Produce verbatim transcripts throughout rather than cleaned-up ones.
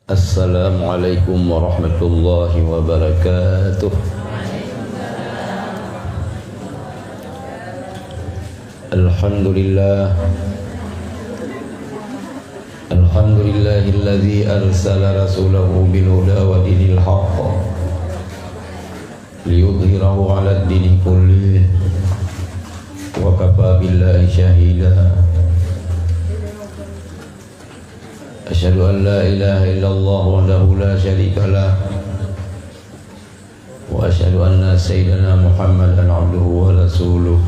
Assalamualaikum warahmatullahi wabarakatuh. Alhamdulillah. Alhamdulillahilladzi arsala rasulahu bil huda wa dinil haqq liyudhhirahu 'alad dini kullih wa kafa billahi syahida. Asyhadu an la ilaha illallah wahdahu la syarika lah. Wa asyhadu anna sayyidana Muhammadan abduhu wa rasuluh.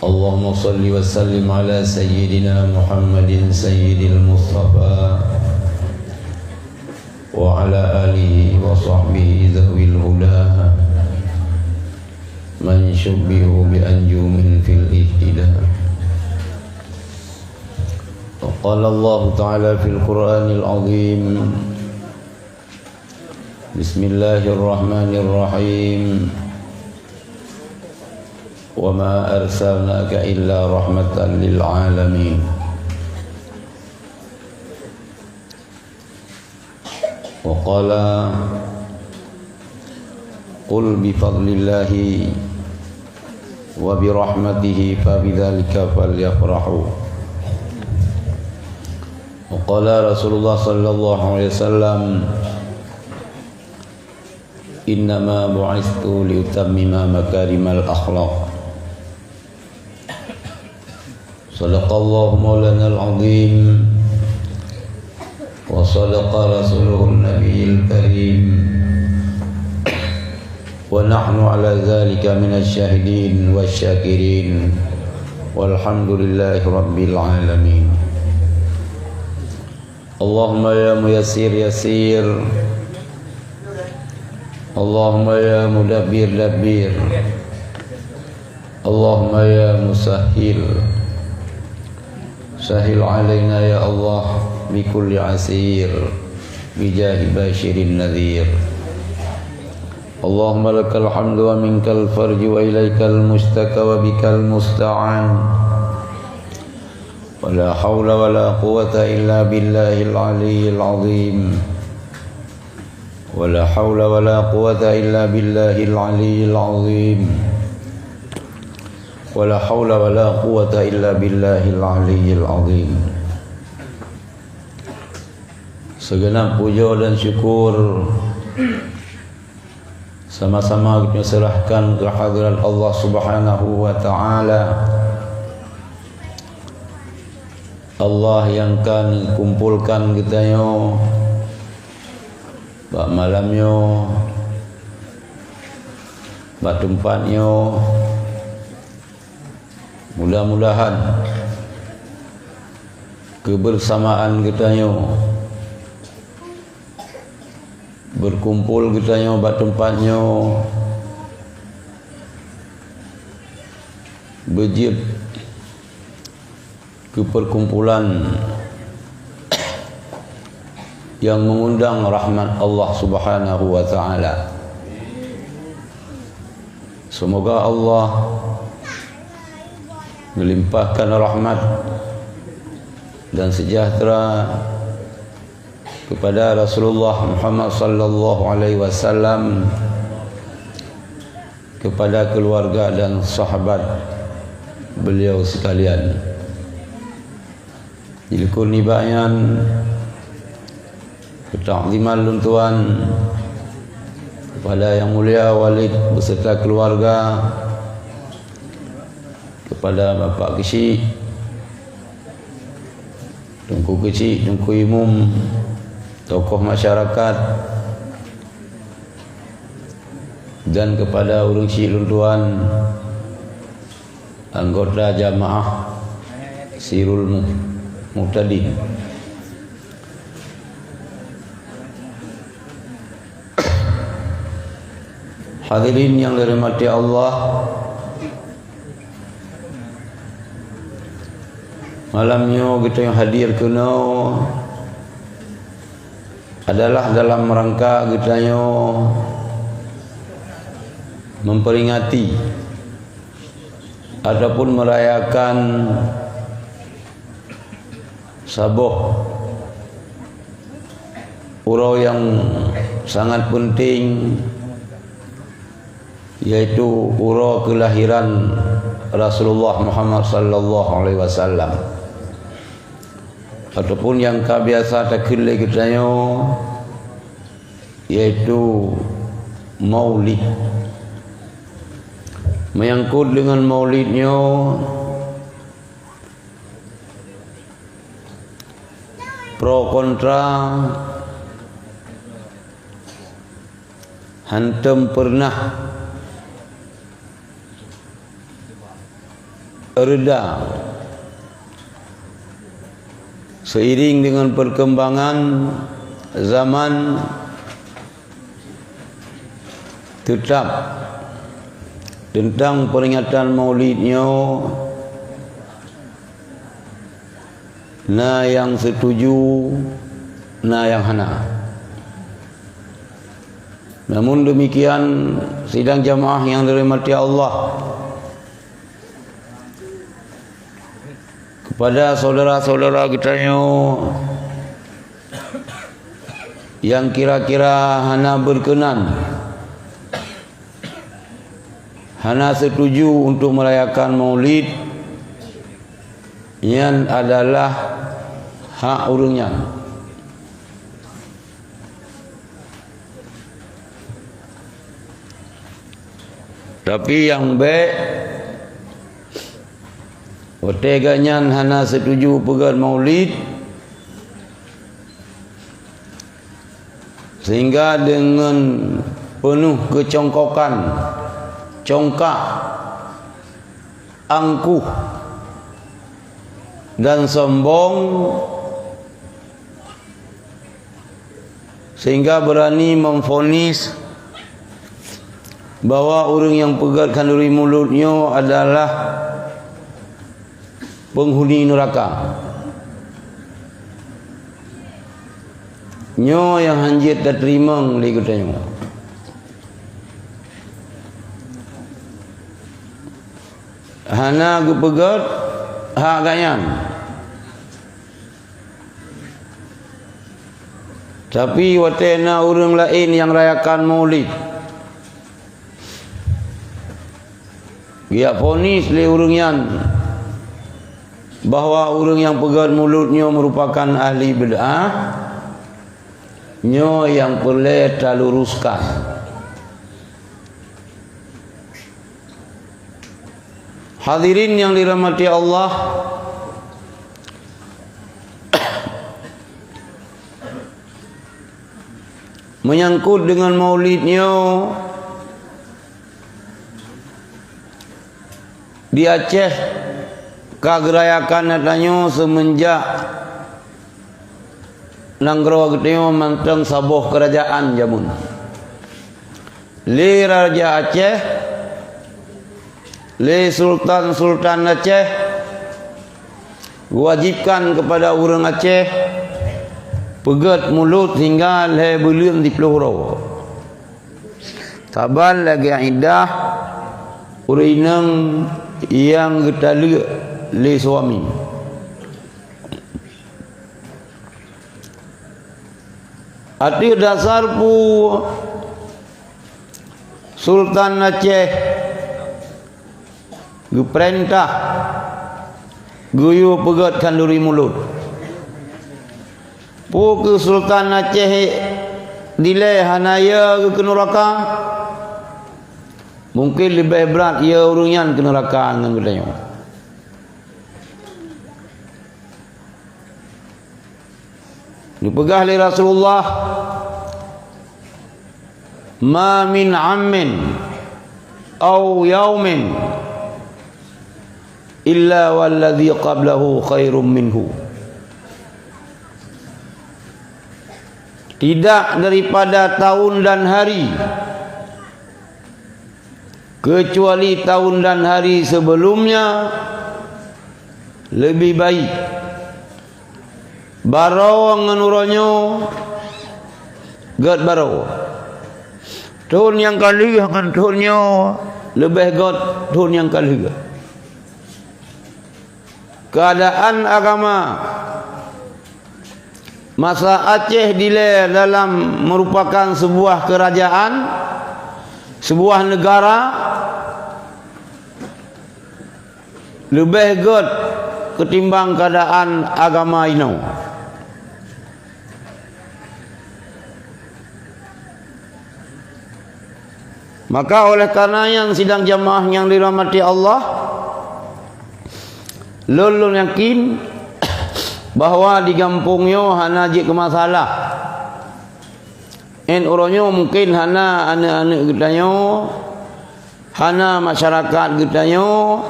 Allahumma shalli wa sallim ala sayyidina Muhammadin sayyidil mustafa wa ala alihi wa sahbihi zawil huda man syubbihu bi anjumin fil ihtida. Wa qala Allahu ta'ala fil Qur'anil azim. Bismillahirrahmanirrahim. Wa ma arsalnaka illa rahmatan lil alamin. Wa qala, "Qul bi fadlillahi wa bi rahmatihi fa bidzalika falyafrahu." Wa qala Rasulullah sallallahu alaihi wasallam, "Innama bu'istu liutammima makarimal akhlaq." Sadaqallahu maulanal azim wa sadaqa rasuluhun nabiyil karim wa nahnu ala dzalika minasy syahidin wasy syakirin walhamdulillahi rabbil alamin. Allahumma ya muyassir yassir. Allahumma ya mudabbir dabbir. Allahumma ya musahhil sahhil alaina ya Allah bi kulli asir bi jahi basyirin nadhir. Allahumma lakal hamdu wa minkal farju wa ilaikal mustaka wa bikal musta'an. Wa la haula wa la quwwata illa billahil aliyyil azim. Wa la haula wa la quwwata illa billahil aliyyil azim. Wa la haula wa la quwwata illa billahil aliyyil azim. Segenap puja dan syukur sama-sama geutanyoe serahkan keu hadrat Allah Subhanahu wa Ta'ala. Allah nyang ka neukumpolkan geutanyoe bak malam nyoe, bak teumpat nyoe. Mudah-mudahan keubeusamaan geutanyoe, beukumpol geutanyoe bak teumpat nyoe, beujeuet keu peukumpulan nyang meungundang rahmat Allah Subhanahu wa Ta'ala. Seumoga Allah meulimpahkan rahmat dan seujahteura keupada Rasulullah Muhammad sallallahu alaihi wasallam, keupada keuluwarga dan sahabat beuliau seukalian. Jikheun nibak nyan, keutakziman lôn tuan keupada Yang Mulia Walid beserta keuluwarga, keupada Bapak Keuchik, Teungku Keuchik, Teungku Imum, tokoh masyarakat, dan keupada ureuëng chik lôn tuan, anggota jamaah Sirul Mu-, Muhtadin. Hadirin nyang dirahmati Allah, malam nyoe geutanyoe hadir keunoe adalah dalam rangka geutanyoe memperingati ataupun merayakan saboh Uroe nyang sangat peunteng, yaitu uroe keulahiran Rasulullah Muhammad sallallahu alaihi wasallam, ataupun nyang ka biasa takheun lé geutanyoe, yaitu Maulid. Meunyangkot deungon Maulid nyoe, pro kontra hántom peureunah reda. Seiring deungon peurkembangan zaman, teutap teuntang peuringatan Maulid nyoe na nyang seutuju, na nyang hana. Namun deumikian, sidang jamaah nyang dirahmati Allah, keupada syedara-syedara geutanyoe nyang kira-kira hana beukeunan, hana seutuju untuk meurayakan Maulid, nyan adalah hak ureuëng nyan. Tapi nyang bék, watée geuhnyan hana seutuju peugét Maulid, sehingga deungon peunoh keucongkokan, congkak, angkuh, dan sombong, sehingga beurani memvonis bahwa ureuëng nyang peugét khanduri mulod nyoe adalah peunghuni neuraka. Nyoe nyang hán jeuet tateurimong lé geutanyoe. Hana geupeugét hak geuhnyan. Tapi watée na ureuëng laén nyang rayakan Maulid, geujak vonis lé ureuëng nyan bahwa ureuëng nyang peugét mulod nyoe meurupakan ahli bid'ah, nyoe nyang peureulée taluruskan. Hadirin nyang dirahmati Allah, meunyangkot deungon Maulid nyoe, di Aceh ka geurayakan atra nyoe seumeunjak nanggroe geutanyoe mantong saboh keurajaan jameun. Lé Raja Aceh, lé Sultan-Sultan Aceh, geuwajibkan keupada ureuëng Aceh peugét mulod hingga lhée buleuen siplôh uroe. Saban lagée iddah ureuëng inong nyang geutaleuek lé suami. Ateueh dasar peue Sultan Aceh geupeurintah geuyue peugét khanduri mulod? Peu kheueh Sultan Aceh dilée hana yö geuh keu neuraka? Mungken leubeh brat yö ureuëng nyan keu neuraka ngon geutanyoe. Neupeugah lé Rasulullah, "Ma min amin au yaumin illa walladzi qablahu khairum minhu." Tidak daripada tahun dan hari, kecuali tahun dan hari sebelumnya lebih baik. Baroe ngon uroe nyoe gét baroe. Thon nyang ka lheueh ngon thon nyoe leubeh gét thon nyang ka lheueh. Keuadaan agama Masa Aceh dilée dalam merupakan sebuah kerajaan, sebuah negara, leubeh gét ketimbang keadaan agama inoe. Maka oleh karena nyan, sidang jamaah nyang dirahmati Allah, lôn, lôn yakin bahwa di gampông nyoe hana jeuet keu masalah. Ên uroe nyoe mungken hana aneuëk-aneuëk geutanyoe, hana masyarakat geutanyoe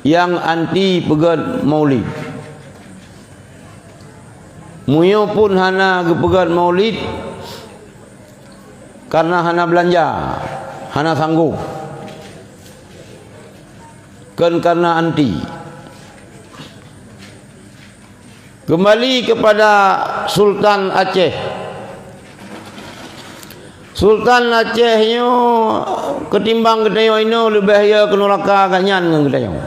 nyang anti peugét maulid. Meunyoe pun hana geupeugét maulid, karena hana beulanja, hana sanggob, kon karena anti. Kembali kepada Sultan Aceh. Sultan Aceh nyoe ketimbang geutanyoe inoe leubeh yo keu nuraka gobnyan ngon geutanyoe.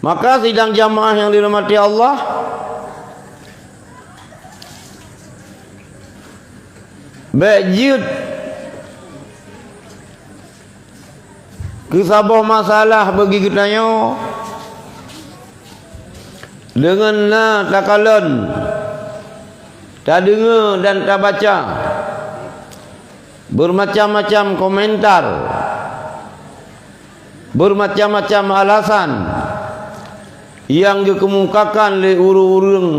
Maka sidang jamaah nyang dirahmati Allah, bék jeuet keu saboh masalah bagi geutanyoe deungon na takalon, tadeungoe dan tabaca bermacam-macam komentar, bermacam-macam alasan nyang geukeumukakan lé ureuëng-ureuëng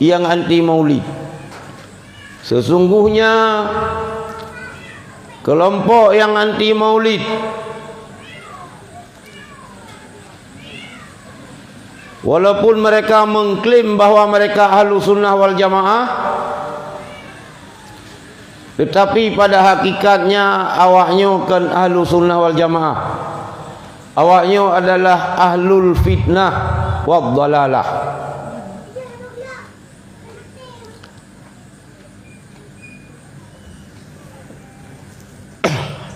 nyang anti maulid. Sesungguhnya, kelompok nyang anti maulid, walaupun mereka mengklaim bahwa mereka Ahlu Sunnah wal Jamaah, tetapi pada hakikatnya awaknyoe kon Ahlu Sunnah wal Jamaah. Awaknyoe adalah ahlul fitnah wad dalalah.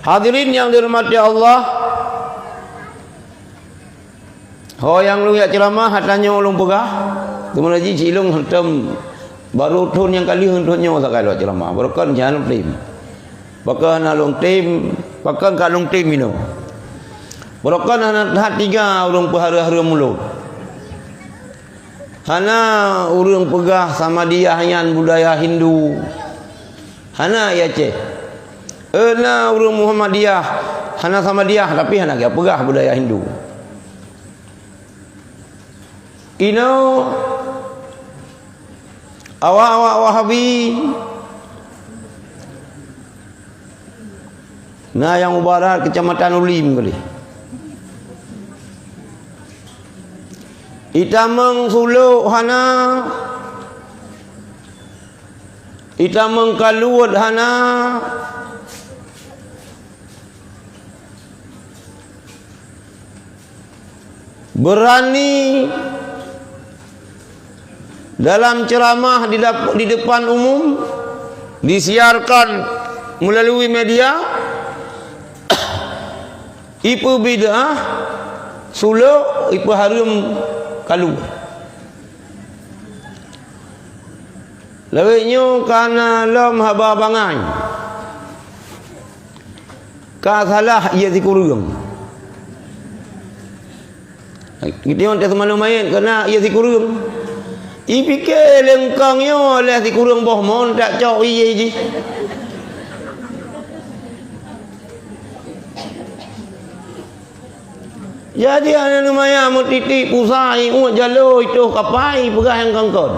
Hadirin nyang dirahmati Allah, ho nyang lôn jak ceuramah, ata nyoe lôn peugah, teuma laju cit lôn hantom, baru thon nyang ka lheueh thon nyoe sakai lôn jak ceuramah, barokon hana lôn tem. Pakon hana lôn tem, pakon ka lôn tem inoe. Barokon hana that tiga ureuëng peuhareuem-hareuem ulôn. Hana ureuëng peugah Samadiyah nyan budaya Hindu. Hana i Aceh. Eh, na ureuëng Muhammadiyah, hana Samadiyah, tapi hana geupeugah budaya Hindu. Inoe awak-awak Wahabi na nyang u barat Kecamatan Ulim kali. Itamong sulok hana, itamong kaluet hana, berani dalam ceramah di dap-, di depan umum, disiarkan melalui media, ipeubid'ah, sulok, ipeuhareuem kaluet. Lawét nyoe ka na lom haba bangai. Ka salah ié sikureueng. Geutanyoe teuh seumanö manyét keunan ié sikureueng. Ipike lé eungkong nyoe lé sikureueng boh mon tacok ié jih. Jadi, aneuk manyang meutitik pusa iuet jaloe itoh kapai peugah nyang kongkon.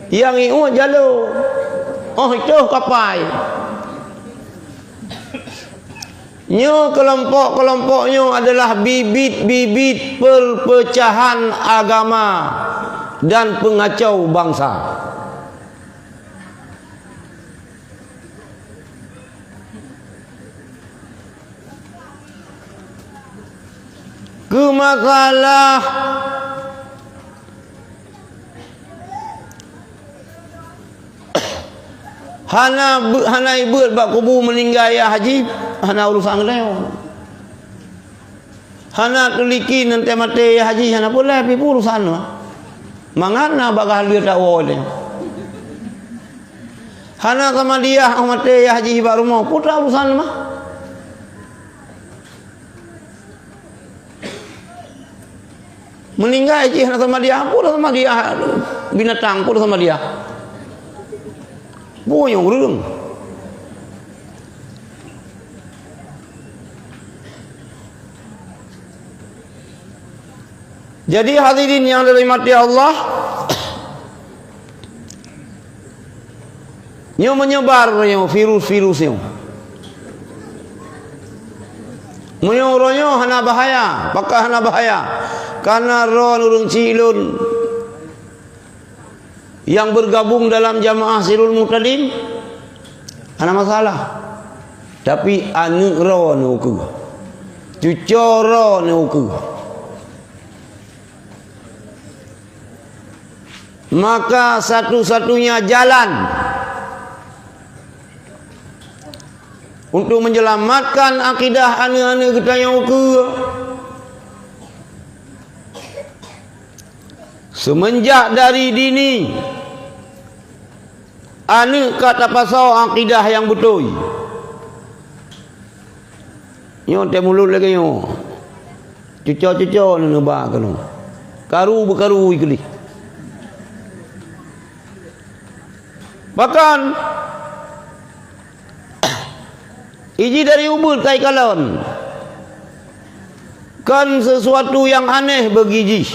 Nyang iuet jaloe, oh, itoh kapai. Nyoe keulompok-keulompok nyoe adalah bibit-bibit perpecahan agama dan pengacau bangsa. Keu masalah Hana beu-, hana ibeuet bak kubu meuninggai yah jih, hana urusan geutanyoe. Hana tuliki ngon teuh maté yah jih, hana peue lé, pih peue urusan mah. Mangat na bagah lheueh tawoe teuh. Hana samadiah óh maté yah jih bak rumoh, peue urusan mah. Meuninggai jih hana samadiah, peue samadiah binatang, peue samadiah. Peue nyang ureueng. Jadi hadirin yang dirahmati Allah, nyoe meunyebar nyoe virus-virus nyoe. Meunyoe uroe nyoe hana bahaya, pakon hana bahaya? Karena droe ureueng chik lôn nyang bergabung dalam jamaah Sirul Muhtadin, hana masalah. Tapi aneuk droe neukeue, cucoe droe neukeue. Maka satu-satunya jalan untuk menyelamatkan akidah aneuk-aneuk geutanyoe keu, semenjak dari dini, aneuk ka tapasoe akidah nyang beutôi. Nyoe teuh mulod lagée nyoe. Cucoe-cucoe neuba keunoe. Karu beukaru ikeulih. Bahkan, iji dari ubeut kai kalon. Kon sesuatu nyang aneh bagi jih.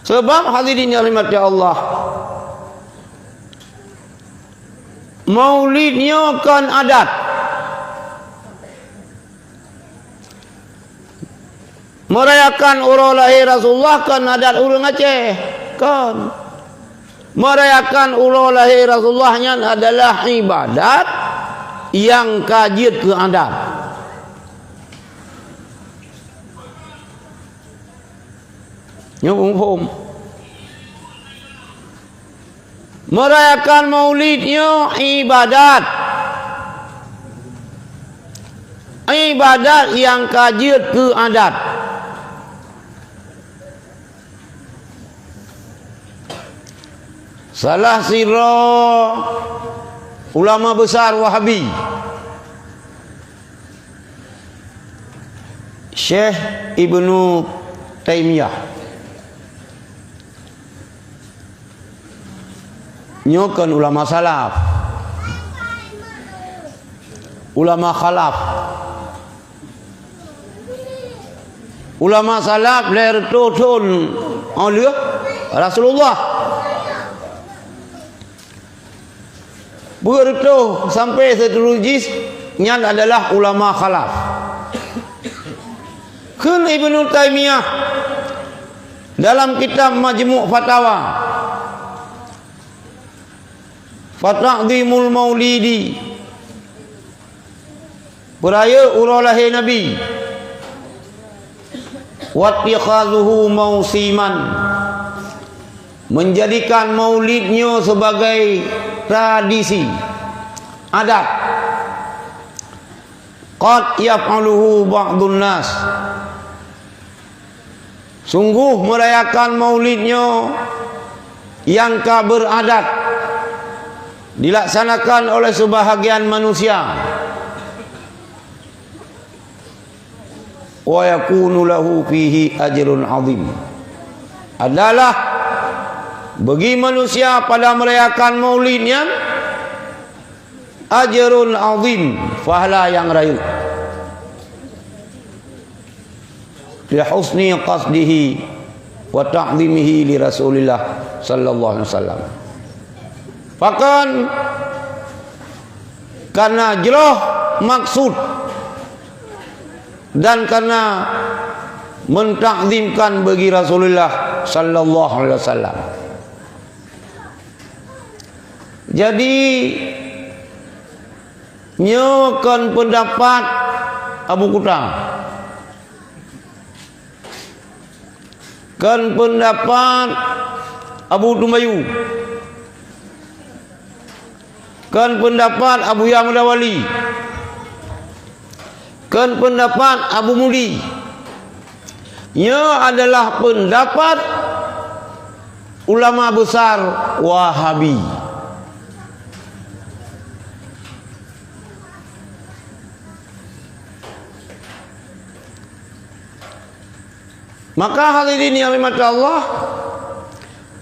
Sebab hadirin yang dirahmati Allah, Maulid nyoe kon adat. Merayakan uroe lahé Rasulullah kon adat ureuëng Aceh. Kon. Merayakan uroe lahé Rasulullah nyan adalah ibadat nyang ka jeuet keu adat. Nyoe muphom. Merayakan Maulid nyoe ibadat. Ibadat nyang ka jeuet keu adat. Salah sidroe ulama besar Wahabi, Syekh Ibnu Taimiyah. Nyoe kon ulama salaf. Ulama khalaf. Ulama salaf lhèe reutôh thôn óh lheueh Rasulullah. Peuet reutôh sampai siteureuh jih nyan adalah ulama khalaf. Kheun Ibnu Taimiyah dalam kitab Majmu' Fatawa, "Fata'zimul maulidi," peurayeuk uroe lahé Nabi, "wattikhazuhu mausiman," menjadikan Maulid nyoe sebagai tradisi, adat, "qad yaf'aluhu ba'dun nas," sungguh merayakan Maulid nyoe nyang ka beuradat dilaksanakan oleh sebahagian manusia. "Wa yakunu lahu fihi ajrun azim," adalah bagi manusia pada merayakan Maulid nyan ajrun azim, pahala nyang rayeuk. "Li husni qasdihi wa ta'zimihi li Rasulillah sallallahu alaihi wasallam." Pakon? Karena jroh maksud dan karena mentakzimkan bagi Rasulullah sallallahu alaihi wasallam. Jadi, nyoe kon peundapat Abu Kuta. Kon peundapat Abu Tumbayu. Kon peundapat Abuya Mudawali. Kon peundapat Abu Mudi. Nyoe adalah peundapat ulama besar Wahabi. Maka hadirin yang dirahmati Allah,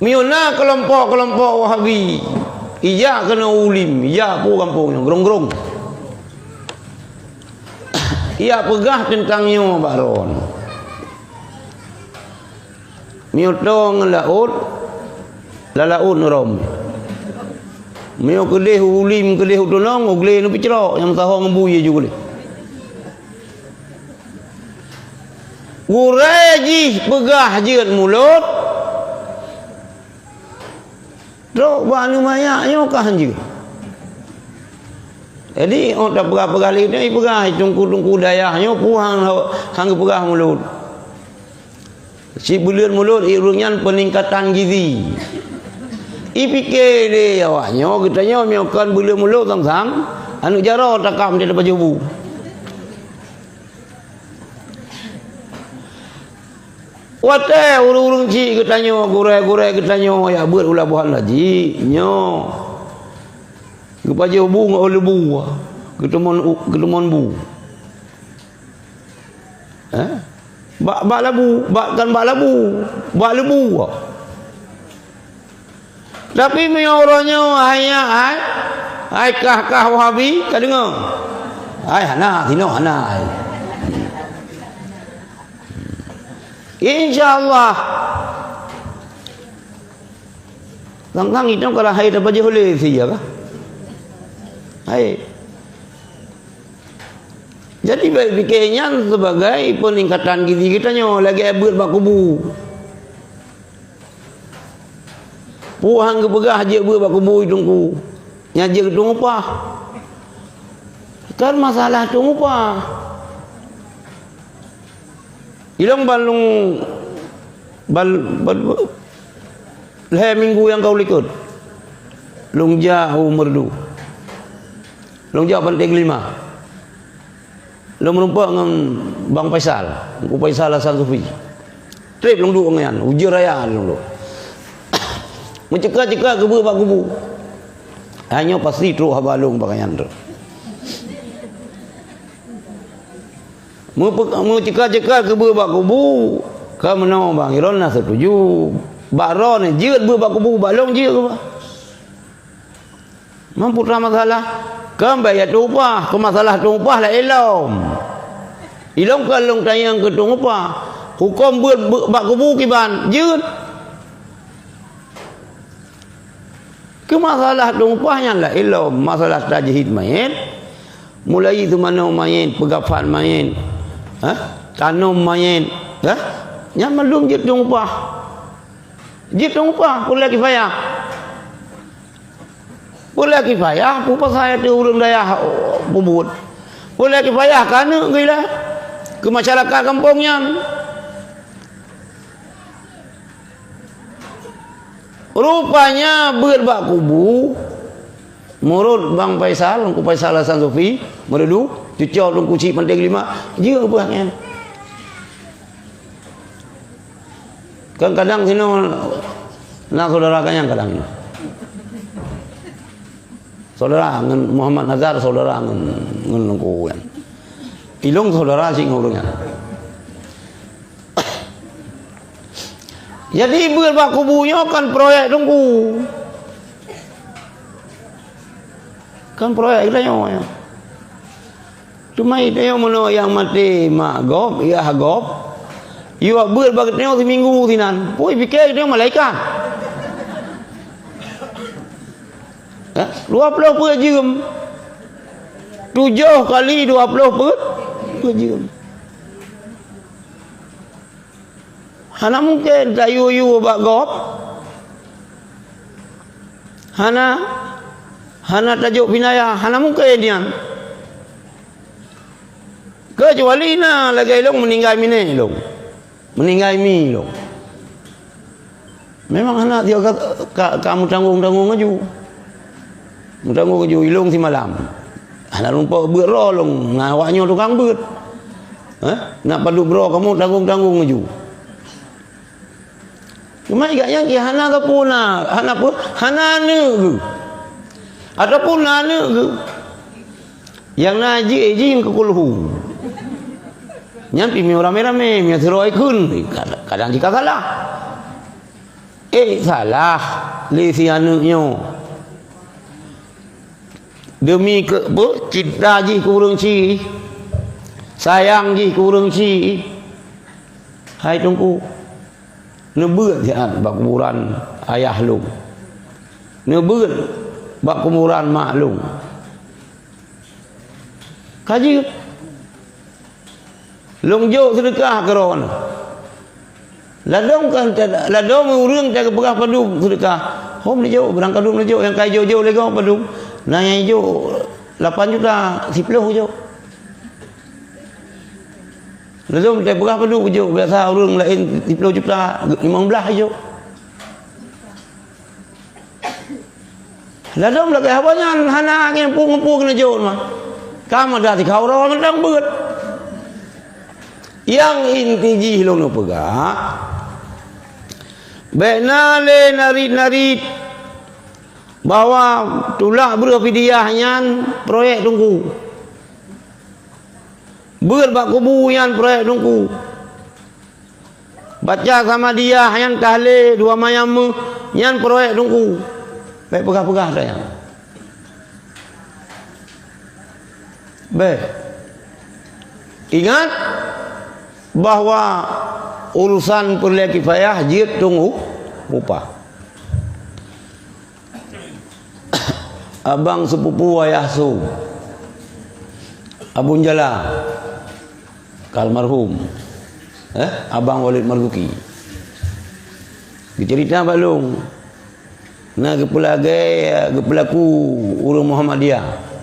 meunyoe na keulompok-keulompok Wahabi, ijak keunoe u Ulim, ijak peue gampông nyoe, Grong-Grong. Ijak peugah teuntang nyoe bak droe. Meunyoe toe ngon laôt, lam laôt neurom. Meunyoe keudeh u Ulim, keudeh u Tunong, u glé neupeucrok, nyang meusaho ngon bu ie ju glé. Gurée jih peugah jeuet mulod, trok bak aneuk manyak nyoe ka hanjeuet. Jadi, 'oh tapeugah-peugah lé nyoe, ipeugah teungku-teungku dayah nyoe, peue han, han geupeugah mulod. Cit beuleuen mulod, ureueng nyan peuningkatan gizi. Ipike lé awak nyoe, geutanyoe meunyoe kon beuleuen mulod sang-sang, aneuk jaroe takam di pajoh bu. Watée ureueng-ureueng cit geutanyoe, gurée-gurée geutanyoe, jak beuet u Labuhan Baji, nyoe geupajoh bu ngon leubu, geuteumon u-, geuteumon bu. Eh? Bak, bak labu, bak, kon bak labu, bak leubu. Tapi meunyoe uroe nyoe hai nyak, hai, hai kah-kah Wahabi, ka deungoe? Hai hana, sinoe hana, hai. Insya Allah. Sang-sang itu kalau hai tapajoh lé sija kah? Hai. Jadi, bèk pike nyan sebagai peuningkatan gizi geutanyoe lagèe beuet bak kubu. Peue han geupeugah jeuet beuet bak kubu teungku, nyan jeuet keu tueng upah. Kan masalah tueng upah. Ilong ban lôn, ban, ban, lhèe minggu nyang ka u likot, lôn jak u Meureudu. Lôn jak Pantai Geulima. Lôn meurumpok ngon Bang Faisal, Teungku Faisal Hasan Sufi. Trép lôn duek ngon nyan, ujeuen raya lôn duek. Meuceuka-ceuka keu beuet bak kubu. Hai nyoe pasti trok haba lôn bak nyan trok. Meupe-, meuceuka-ceuka keu beuet bak kubu, ka meunoe Bang Iron na seutuju. Bak droeneuh jeuet beuet bak kubu, bak lôn jeuet keu bah. Mampu teuh masalah. Kan bèk jak tueng upah, keu masalah tueng upah laén lom. Ilong ka lôn tanyong keu tueng upah. Huköm beuet, beuet bak kubu kiban, jeuet. Keu masalah tueng upah nyan laén lom, masalah tajhid manyét, mulai teumanoe manyét, peugafan manyét, ha? Tanom manyét, ha? Nyan mandum jeuet tueng upah. Jeuet tueng upah, peue lé kifayah. Peue lé kifayah, peue pasai ateueh ureueng dayah, oh, peubuet. Peue lé kifayah keu aneuk geuh ilèe, keu masyarakat gampông nyan. Rupanya beuet bak kubu, meunurot Bang Faisal, Teungku Faisal Hasan Sufi, Meureudu, cuco Teungku Chik Pantai Geulima, jeuet beuet nyan. Kan kadang sinoe na saudara kanyang kadang nyoe. Saudara ngon Muhammad Nazar, saudara ngon, ngon Teungku nyan. Ilong saudara cit ngon ureueng nyan. Jadi beuet bak kubu nyoe kan proyek Teungku. Kan proyek geutanyoe nyoe. Teuma geutanyoe meunoe nyang maté mak gob, yah gob. Yue beuet bak geutanyoe siminggu sinan. Pue pike geutanyoe malaikat. Eh, dua ploh peuet jeuem. Tujoh kali dua ploh peuet, peuet jeuem. Hana mungken tayue-yue bak gob. Hana, hana tajok pinaya, hana mungken nyan. Keucuali na lagèe lôn meuninggai miné lôn. Meuninggai mi lôn. Memang hana tiok ka, ka, ka meutanggong-tanggong laju. Meutanggong laju ilong simalam. Hana rumpok beuet roh lôn ngon awak nyoe tukang beuet. Hah? Nak padub droe kamoe tanggong-tanggong laju. Cuma igak nyan ki hana geupeuna, hana pun, hana aneuk geuh. Ataupun na aneuk geuh. Nyang na jih, jih keu kulhu. Nyan pih meunyoe ramé-ramé, meunyoe sidroe kheun, kadang, kadang jih ka salah. Eh, salah lé si aneuk nyoe. Demi keu peue? Cinta jih keu ureueng chik, sayang jih keu ureueng chik. Hai Teungku, neubeuet siat bak kuburan ayah lôn. Neubeuet bak kuburan mak lôn. Ka jeuet. Lôn jok seudeukah keu droeneuh. Ladôm kan ta-, ladôm ureueng ta geupeugah padub seudeukah. Hom neujok, beurangkadum neujok nyang ka jok-jok lé gob padub. Na nyang jok lapan juta, siploh jok. Ladôm ta peugah padub jok, biasa ureueng laén siploh juta, limong blaih jok. Ladôm lagèe haba nyan hana ngieng peue-peue keuneuk jok mah. Ka meuda sikau droe mantong beuet. Nyang inti jih lôn peugah, bèk na lé narit-narit bahwa tulak breueh fidyah nyan proyek Teungku. Beuet bak kubu nyan proyek Teungku. Baca Samadiyah nyan tahlé dua malam meuh, nyan proyek Teungku. Bèk peugah-peugah dah nyan. Bèk. Ingat bahwa urusan peureulèe kifayah jeuet tunggu upah. Abang sepupu Ayah Su, Abon Jala, ka almarhum, eh, Abang Walid Marzuki. Geuceurita bak lôn, na geupeulagèe, geupeulaku ureueng Muhammadiyah.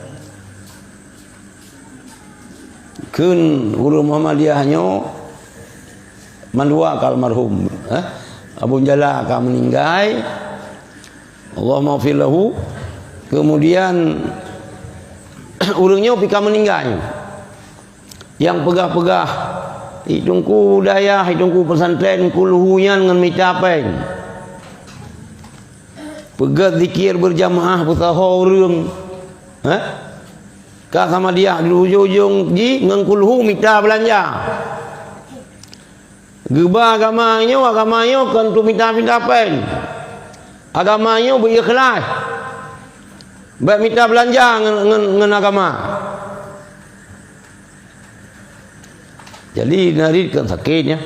Kheun ureueng Muhammadiyah nyoe mandua ka almarhum, eh? Abon Jala ka meuninggai, Allahumma ghfir lahu. Kemudian, ureueng nyoe pih ka meuninggai. Nyang peugah-peugah, "Hi Teungku dayah, hi Teungku pesantren, kulhu nyan ngon mita péng." Peugah zikir berjamaah peusaho ureueng. Eh? Ka Samadiyah di ujong-ujong jih ngon kulhu mita beulanja. Geuba agama nyoe, agama nyoe kon untuk mita-mita péng. Agama nyoe beu ikhlas. Bèk mita beulanja ngon, ngon, ngon agama. Jadi, narit kan sakét, ya.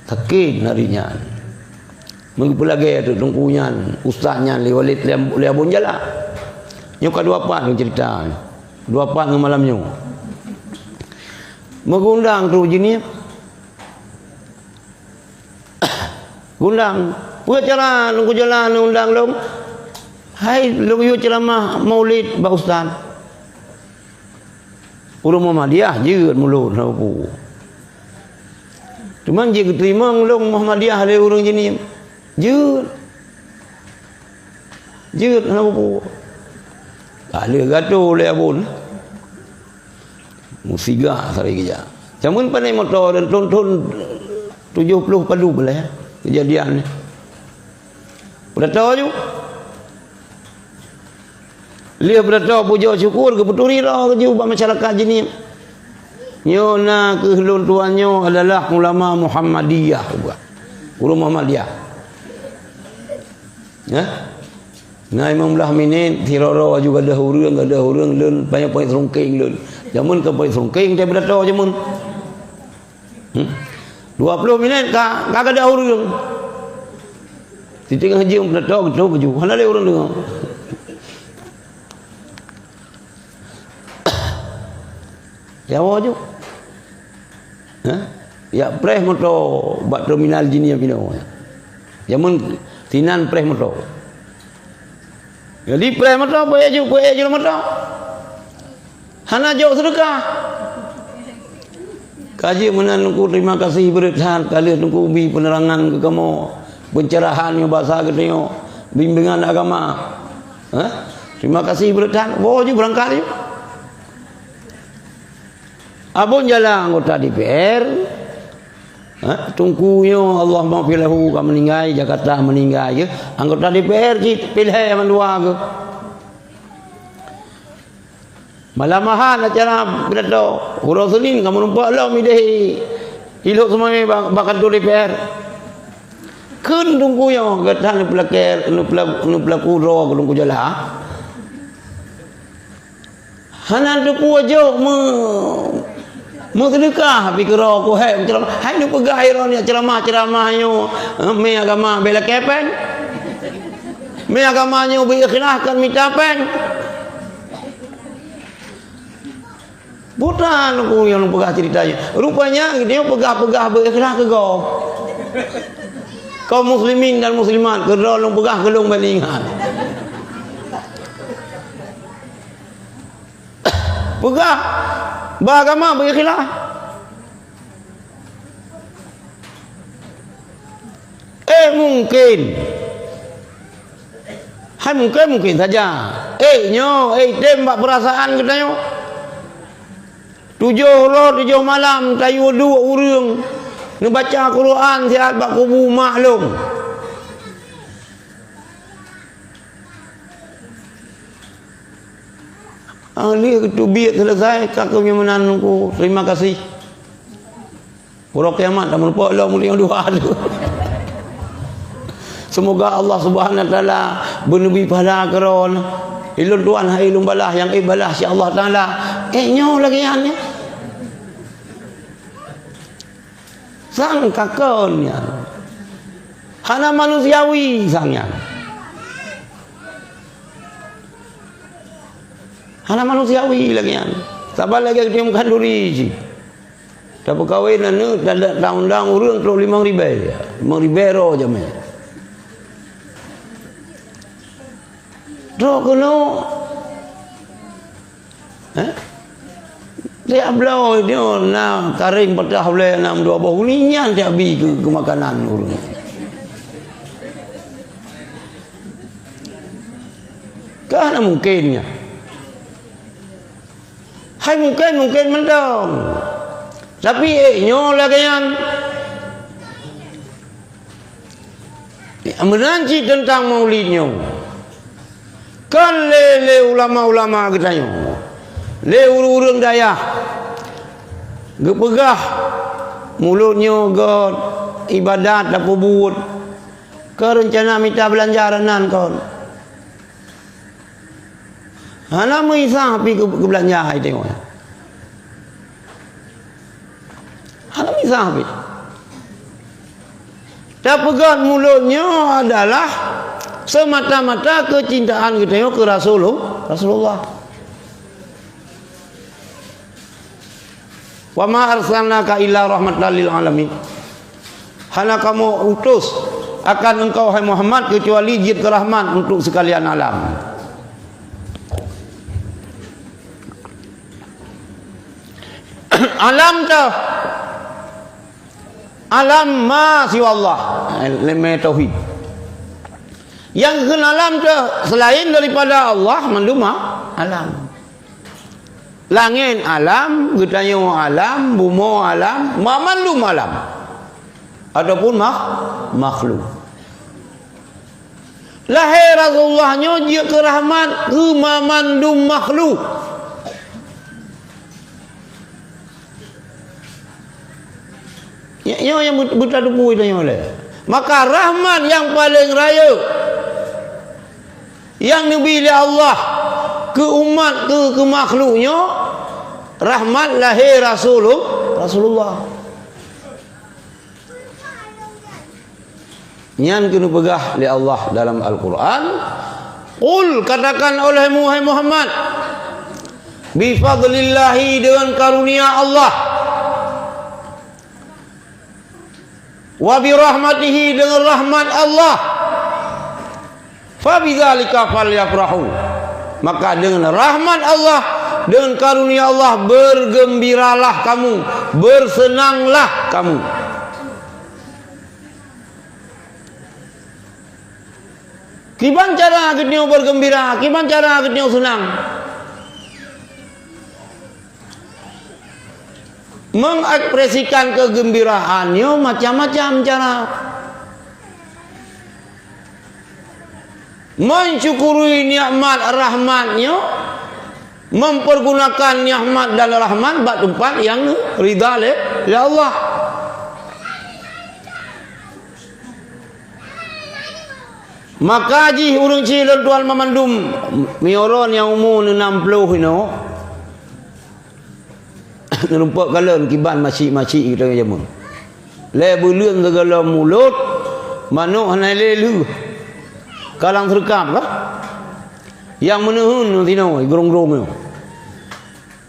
Sakét narit nyan. Meugeupeulagèe teuk teungku nyan, ustaz nyan lé Walid lé, lé Abon Jala. Nyoe ka dua pat ngon cerita. Dua pat ngon malam nyoe. Meugundang teuk jih nyan. Gundang. Peue cara lôn kujalan undang lôn? Hai, lôn yue ceuramah maulid bak ustaz. Ureueng Muhammadiyah jeuet mulod hana peue. Cuman jih geuteurimong lôn Muhammadiyah lé ureueng jihnyan. Jeuet. Jeuet hana peue. Ka lheueh gato lé Abon. Meusiga sarai geujak. Jameun pané moto dan thon-thon tujoh ploh padub lé kejadian nyan. Peudato ju. Lheueh peudato pujoe syukur geupeuturi roh ju bak masyarakat jihnyan. Nyoe nakeuh lôn tuan nyoe adalah ulama Muhammadiyah, ureueng Muhammadiyah. Hah? Na limong blah minét, sidroe-droe aju gadôh ureueng, gadôh ureueng lôn, panyöt-panyöt seurungkeng lôn. Jameun ka panyöt seurungkeng, teuh peudato jameun. Hmm? Dua ploh minét ka, ka gadôh ureueng. Siteungoh jeuem peudato, geutrôk baju. Hana lé ureueng deungoe. Jawoe ju. Hah? Jak preh moto bak terminal jihnyan pinoe. Jameun sinan preh moto. Jadi preh moto, peuék ju, peuék ju moto. Hana jok seudeukah. Ka jeuet meunan Teungku, terima kasih beureuthat ka lheueh Teungku bi peunerangan keu kamoe. Pencerahan nyoe basa geutanyoe, bimbingan agama. Hah? Terima kasih beureutan. Boh ju beurangkat ju. Abon jalan anggota D P R. Hah? Teungku nyoe Allah maghfir lahu ka meuninggai, Jakarta meuninggai je. Anggota D P R cit pih lhèe mandua geuh. Malam Ahad acara pidato, uroe Senin ka meurumpok lom idéh i Lhokseumawe bak, bak kantor D P R. Kheun teungku nyoe gata neupeulakèe, neupeula-, neupeulaku droe keu teungku jala. Hana teupeu jok meu-, meuseudeukah pih keudroe ku hék meuceuramah. Hai neupeugah droeneuh ceramah-ceramah nyoe, eh, mé agama bèk lakèe pèng. Mé agama nyoe beu ikhlas kon mita pèng. Buta nyoe nyang peugah ceurita nyoe. Rupanya geutanyoe peugah-peugah beu ikhlas keu gob. Kaum muslimin dan muslimat, keu droe lôn peugah keu lôn bèk ingat. Peugah bak agama beu ikhlas. Eh, mungkin. Hai mungkin, mungkin saja. Eh, nyoe, eh, tem bak peurasaan geutanyoe. Tujoh uroe, tujoh malam, tayue duek ureueng neubaca Quran siat bak kubu mak lôn. Ah, lheueh geuteubiet selesai, ka keuh nyoe meunan Teungku. Terima kasih. Uroe kiamat dah meureumpok lom ulèe dua tu. Semoga Allah Subhanahu Wa Taala beuneubri pahala keu droeneuh. Ilôn tuan hai lôn balaih, nyang ék balaih si Allah Taala. Eh, nyoe lagèe nyan nyoe. Sang ka kon nyan. Hana manusiawi sang nyan. Hana manusiawi lagèe nyan. Saban lagèe geutanyoe khanduri cit. Tapeukawen aneuk, ta-, ta-, taundang ureueng trok limong ribèe. Limong ribèe droe jamèe. Droe keunoe. Eh? Tiep bloe nyoe na karéng patah ulèe nam dua boh uli nyan tiep bi keu, keu makanan ureueng. Kan hana mungken nyan. Hai mungken, mungken mantong. Tapi, eh, nyoe lagèe nyan. Meunan cit teuntang maulid nyoe. Kan lé, lé ulama-ulama geutanyoe, lé ureueng-ureueng dayah geupeugah mulod nyoe göt ibadat tapeubuet. Keu reuncana mita beulanja ranan kon. Hana meuisah pih keu, keu beulanja hai teuh. Hana meuisah pih. Tapeugöt mulod nyoe adalah semata-mata keucintaan geutanyoe keu Rasulul-, Rasulullah. "Wa ma arsalnaka illa rahmatan lil alamin." Hana kamoe utus akan engkau, hai Muhammad, keucuali jeuet keu rahmat untuk sekalian alam. Alam teuh, alam ma siwa Allah, ilmu tauhid. Nyang kheun alam teuh selain daripada Allah, mandum a-, alam. Langét alam, geutanyoe alam, bumoe alam, ma-, mandum alam. Ataupun makh-, makhluk. Lahé Rasulullah nyoe jeuet keu rahmat keu ma-, mandum makhluk. Nyo-, nyoe nyang beut-, beutatupeue tanyoe lé. Maka rahmat nyang paleng rayeuk nyang neubi lé Allah keu umat, keu, keu makhluk nyoe, rahmat lahé Rasulul-, Rasulullah. Nyan keuneuk peugah lé Allah dalam Al-Qur'an, "Qul," katakan olehmu, hai Muhammad, "bi fadlillahi," deungon karunia Allah, "wa bi rahmatihi," deungon rahmat Allah, "fa bidzalika falyafrahu." Maka dengan rahmat Allah, dengan karunia Allah, bergembiralah kamu, bersenanglah kamu. Kiban cara geutanyoe bergembira, kiban cara geutanyoe seunang. Mengekspresikan kegembiraan nyoe macam-macam cara. Mensyukuri nikmat rahmat nyoe, mempergunakan nikmat dan rahmat bak teumpat nyang ridha lé, lé Allah. Maka jih ureuëng chik lôn tuan mamandum, meunyoe droe nyang umu neunam ploh inoe, neurumpok kalon kiban masyik-masyik geutanyoe jameun. Lhée buleuen sigohlom mulod, manok hana lé lheueh. Kalang seureukab kah? Nyang meuneuheun sinoe, grong-grong nyoe.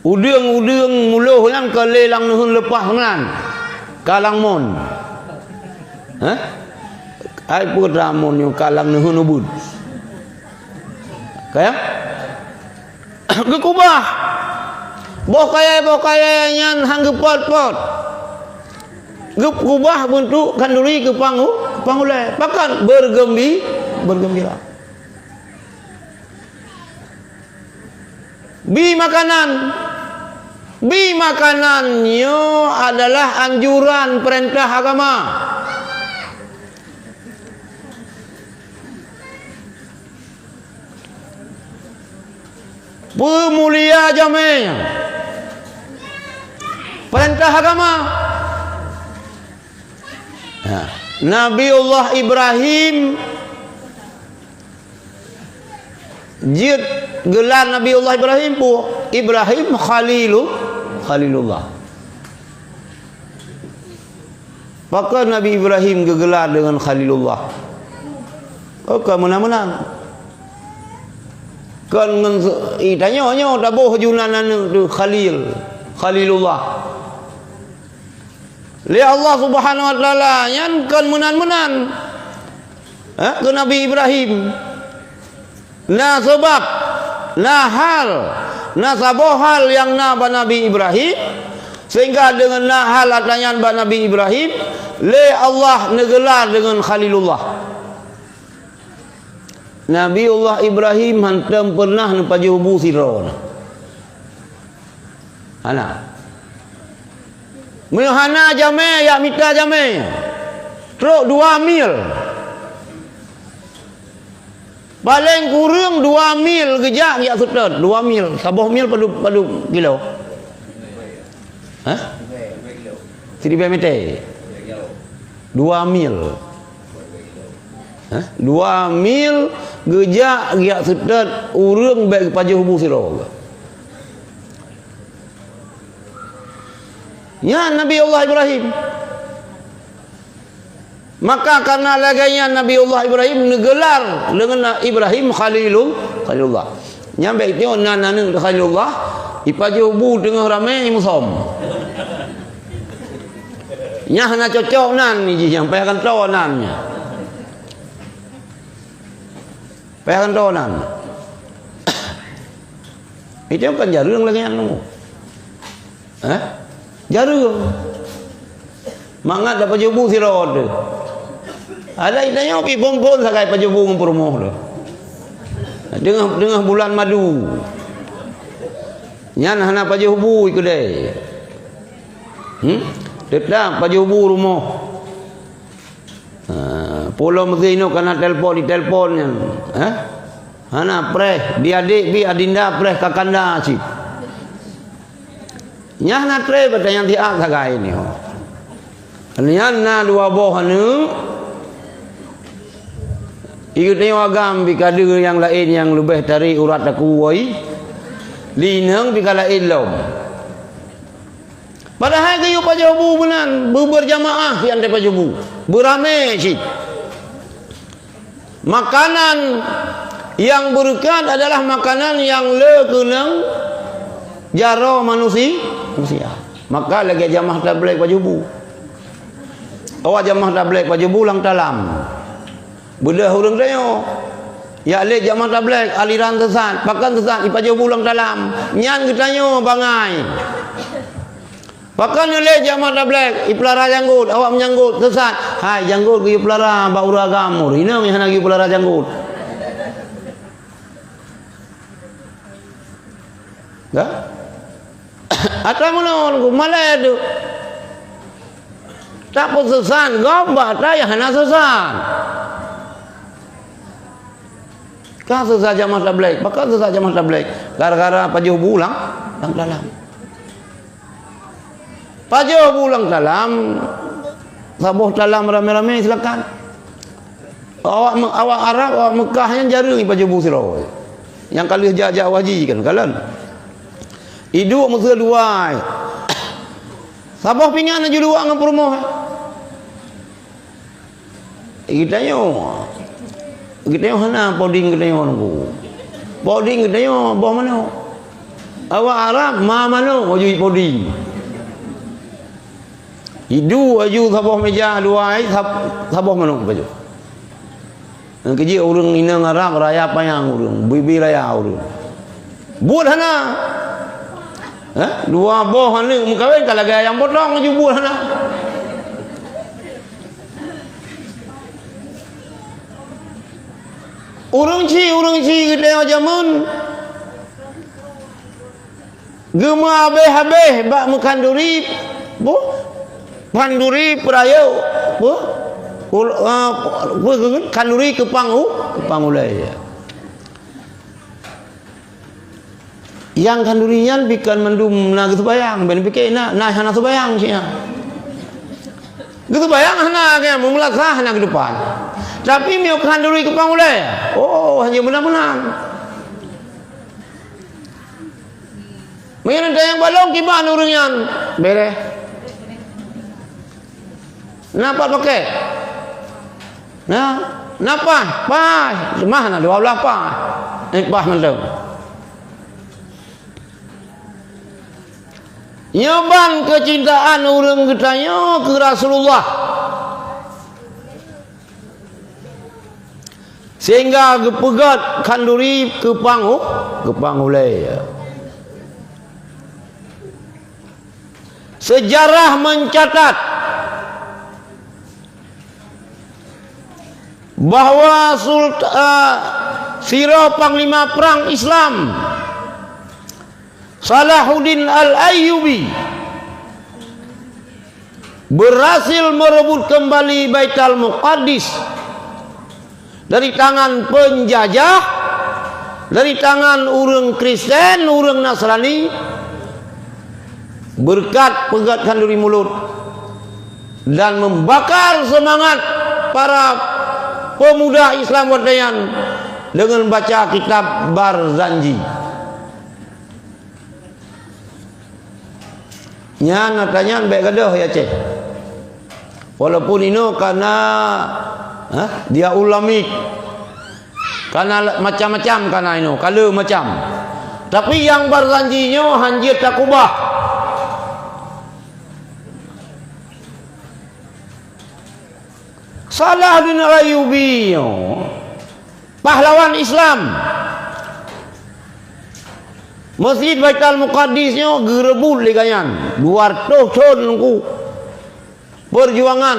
Udeueng-udeueng muloh nyan ka lé lam neuheun leupah meunan. Ka lam mon. Hah? Ai peue tamon nyoe ka lam neuheun ubeut. Kaya? Geukubah. Boh kayée-boh kayée nyan han geupot-pot. Geukubah beuntuk khanduri keu pangu-, pangulée. Pakon? Bergembi-, bergembira. Bi makanan. Bi makanan nyoe adalah anjuran peurintah agama. Peumulia jamé nyan. Peurintah agama. Ha. Nabiullah Ibrahim Jeuet geular Nabiullah Ibrahim peue? Ibrahim Khalilu-, Khalilullah. Pakon Nabi Ibrahim geugeular deungon Khalilullah? Oh, kon meunan-meunan. Kon ngon se-, i tanyoe nyoe taboh junan aneuk teuh Khalil, Khalilullah. Lé Allah Subhanahu wa Taala nyan kon meunan-meunan, eh, keu Nabi Ibrahim. Na sabab, na hal, na saboh hal nyang na bak Nabi Ibrahim, sehingga deungon na hal atra nyan bak Nabi Ibrahim, lé Allah neugeular deungon Khalilullah. Nabiullah Ibrahim hántom peureunah neupajoh bu sidroe. Hana. Meunyoe hana jamé, jak mita jamé. Trok dua mil. Paleng kureueng dua mil geujak, jak seutôt. Dua mil. Saboh mil padub, padub kilo? Hah? Siribée meter. Dua mil. Hah? Dua mil geujak, geujak seutôt ureuëng bék geupajoh bu sidroe. Nyan Nabi Allah Ibrahim. Maka karena lagée nyan Nabi Allah Ibrahim neugeular deungon Ibrahim Khalilul-, Khalilullah. Nyan bék nyoe nan aneuk Khalilullah, ipajoh bu teungoh ramé imusom. Nyan hana cocok nan jih, nyang payah gantoe nan nyan. Payah gantoe nan. Itu kan jareueng lagée nyan. Hah? Jareueng. Mangat tapajoh bu sidroe teuh. Ada itanyoe pi phon-phon sagai pajoh bu ngon peurumoh teuh. Deungoh, deungoh bulan madu. Nyan hana pajoh bu i keudée. Hmm? Teutap pajoh bu rumoh. Ha, pulo meusé inoe kana telepon, ditelepon nyan. Ha? Hana preh, di adék bi adinda preh kakanda cit. Nyan hana treb ata nyang siat sagai nyoe. Nyan na dua boh aneuk. Ikut nyoe agam bi ka deuh nyang laén nyang leubeh tarek urat takue. Di inong bi ka laén lom. Padahai geuyue pajoh bu meunan, beuberjamaah siat teupajoh bu. Beuramé cit. Makanan nyang beureukat adalah makanan nyang le keunong jaroe manusi-, manusia. Maka lagée jamaah tablék pajoh bu. Awak jamaah tablék pajoh bu lam talam. Beudôh ureuëng tanyoe. Yak lé jamaah tablék aliran sesat, pakon sesat ipajoh bu lam talam. Nyan geutanyoe bangai. Pakon lé jamaah tablék, ipeulara janggot, awak meujanggot, sesat. Hai, janggot geuyue peulara bak ureuëng agam, inong nyang hana geuyue peulara janggot. Dah? Ata meunan ku malée tu. Tak peusesan, gob bak ata nyang hana sesan. Ka seusah jamaah tabligh, pakon seusah jamaah tabligh? Gara-gara pajoh bu lam, lam talam. Pajoh bu lam talam, saboh talam ramé-ramé silakan. Awak Me-, awak Arab, awak Mekah nyan jareueng pajoh bu sidroe. Nyang ka lheueh jak-jak haji kan, kalon. Iduek meuseu dua. Saboh pingan aju luwak ngon peurumoh. Geutanyoe, geutanyoe hana poding geutanyoe nunggu. Poding geutanyoe boh manok. Awak Arab ma manok aju poding. Iduek aju saboh meja dua ai sab-, saboh manok pajoh. Nyang keujeuet ureueng inong Arab raya panyang ureueng, bibi raya ureueng. Buet hana. Eh, dua boh aneuk meukawen ka lagée ayam potong aju buet hana. Ureueng ci, ureueng ci geutanyoe jameun geumeuhabéh-habéh bak meukhanduri, bu, khanduri peurayeuk, bu, ul-, eh, bu, khanduri keupang u-, keupang ulée. Nyang khanduri nyan bikon mandum na geuseubayang, ben pike na, na hana seubayang siat. Geuseubayang hana, kan, meumeulasah hana keudupan. Tapi meunyoe khanduri keupang ulée, oh, hana meunan-meunan. Meunyoe na nyang balong kiban ureueng nyan, bereh. Na pat pakét? Na, na paih, paih. Leumah na dua blaih paih. Eh, paih mantong. Nyoe ban keucintaan ureueng geutanyoe keu Rasulullah. Sehingga geupeugét khanduri keupang u-, keupang ulée. Sejarah mencatat bahwa Sult-, eh, sidroe panglima perang Islam, Salahuddin Al-Ayyubi, berhasil merebut kembali Baitul Muqaddis dari tangan penjajah, dari tangan ureueng Kristen, ureueng Nasrani, berkat peugét khanduri mulut dan membakar semangat para pemuda Islam watée nyan dengan baca kitab Barzanji. Nyan ata nyan bék gadôh ya Aceh. Walaupun inoe kana, ha, dia ulamik. Kana macam-macam kana inoe, kala macam. Tapi nyang Barzanji nyoe hanjeuet takubah. Salahuddin Ayyubi nyoe pahlawan Islam. Masjid Baitul Muqaddis nyoe geureubot lé gobnyan dua ratus thon nungku. Perjuangan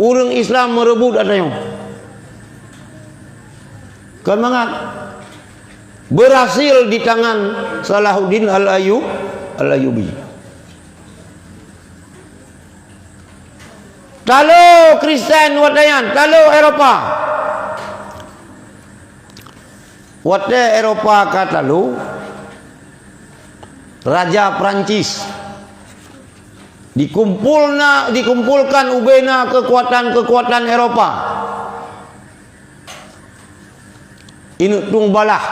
ureueng Islam meureubot ata nyoe. Kon mangat. Berhasil di tangan Salahuddin Al-Ayyub-, Al-Ayyubi. Talo Kristen watée nyan, talo Eropa. Watée Eropa ka talo, Raja Prancis dikumpulna, dikumpulkan ubena keukuatan-keukuatan Eropa. Ineuk tueng balah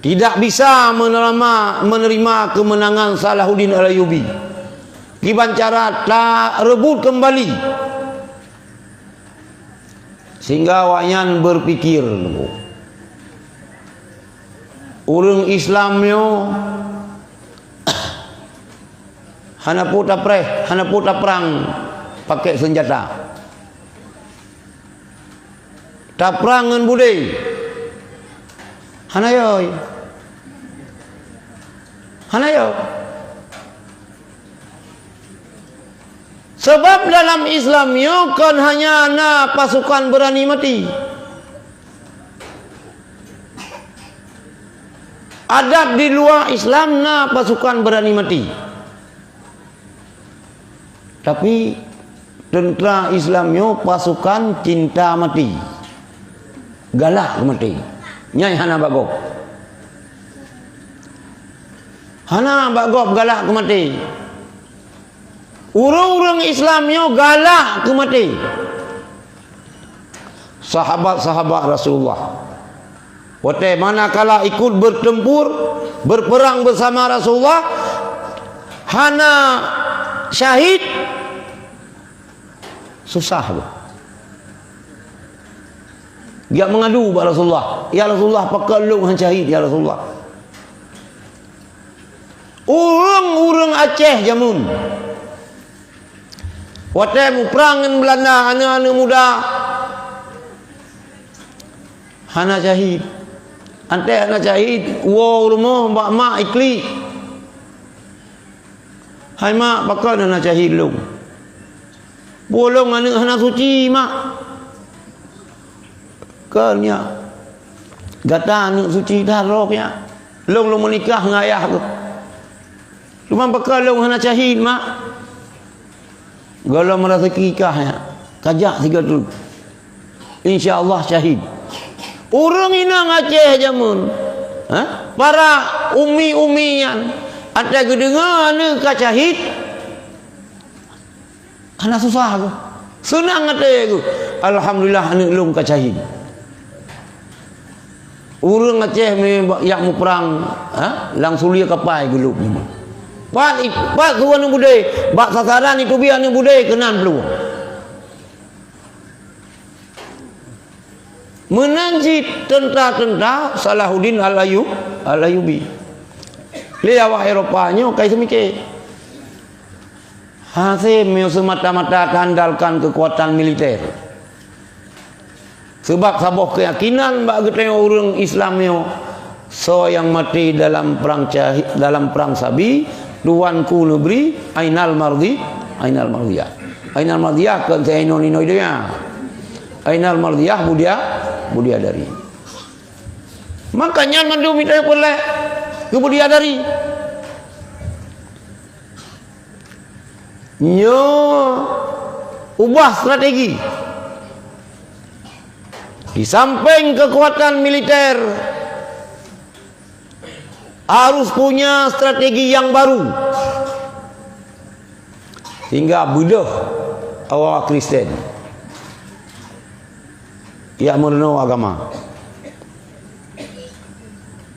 tidak bisa menerima, menerima keumeunangan Salahuddin Al-Ayyubi. Kiban cara tareubot keumbali. Sehingga awaknyan berpikir, ureueng Islam nyoe hana peue tapreh, hana peue taprang pakai senjata. Taprang ngon budé. Hana yoi. Hana yoi. Sabab dalam Islam nyoe kon hanya na pasukan beurani mati. Adat di luwa Islam na pasukan beurani maté. Tapi teuntra Islam nyoe pasukan cinta maté. Galak keu maté. Nyan hana bak gob. Hana bak gob galak keu maté. Ureuëng-ureuëng Islam nyoe galak keu maté. Sahabat-sahabat Rasulullah, watée manakala ikut bertempur, berperang bersama Rasulullah, hana syahid, susah. Geujak meungadu bak Rasulullah, "Ya Rasulullah, pakon lôn hana syahid, ya Rasulullah?" Ureuëng-ureuëng Aceh jameun, watée muprang ngon Beulanda, aneuëk-aneuëk muda hana syahid. Anté hana syahid, woe u rumoh bak mak iklik, "Hai mak, pakon hana syahid lôn?" "Peue lôn aneuëk hana suci, mak?" "Kon nyak, gata aneuëk suci that roh nyak. Lôn, lôn meunikah ngon ayah keuh. Cuma pakon lôn hana syahid, mak?" "Gohlom raseuki kah nyak, kajak sigoe teuk. Insya Allah syahid." Ureuëng inong Aceh jameun, ha? Para umi-umi nyan, watée geudeungoe aneuëk ka syahid, hana susah keuh. Seunang até keuh. "Alhamdulillah, aneuëk lôn ka syahid." Ureuëng Aceh me jak muprang, ha? Lam sulie kapai geulop nyoe. Pat, pat su aneuëk beudé, bak sasaran iteubiet aneuëk beudé keunan peuluwang. Meunan cit teuntra-teuntra Salahuddin Al-Ayyub-, Al-Ayyubi. Lé awak Eropa nyoe kai seumiké. Hase meunyoe seumata-mata taandalkan keukuatan militer. Seubab saboh keuyakinan bak geutanyoe ureuëng Islam nyoe, "Soe nyang maté dalam prang cahi-, dalam prang sabi, Tuhanku neubri, ainal mardhi, ainal mardhiyah." Ainal mardhiyah kon seuinong inong donya. Ainal mardhiyah budia, budia dari. Maka nyan mandum mita peureulée keu budia dari. Nyoe ubah strategi. Di samping keukuatan militer, harus punya strategi nyang baru, sehingga beudôh awak Kristen jak meurunoe agama.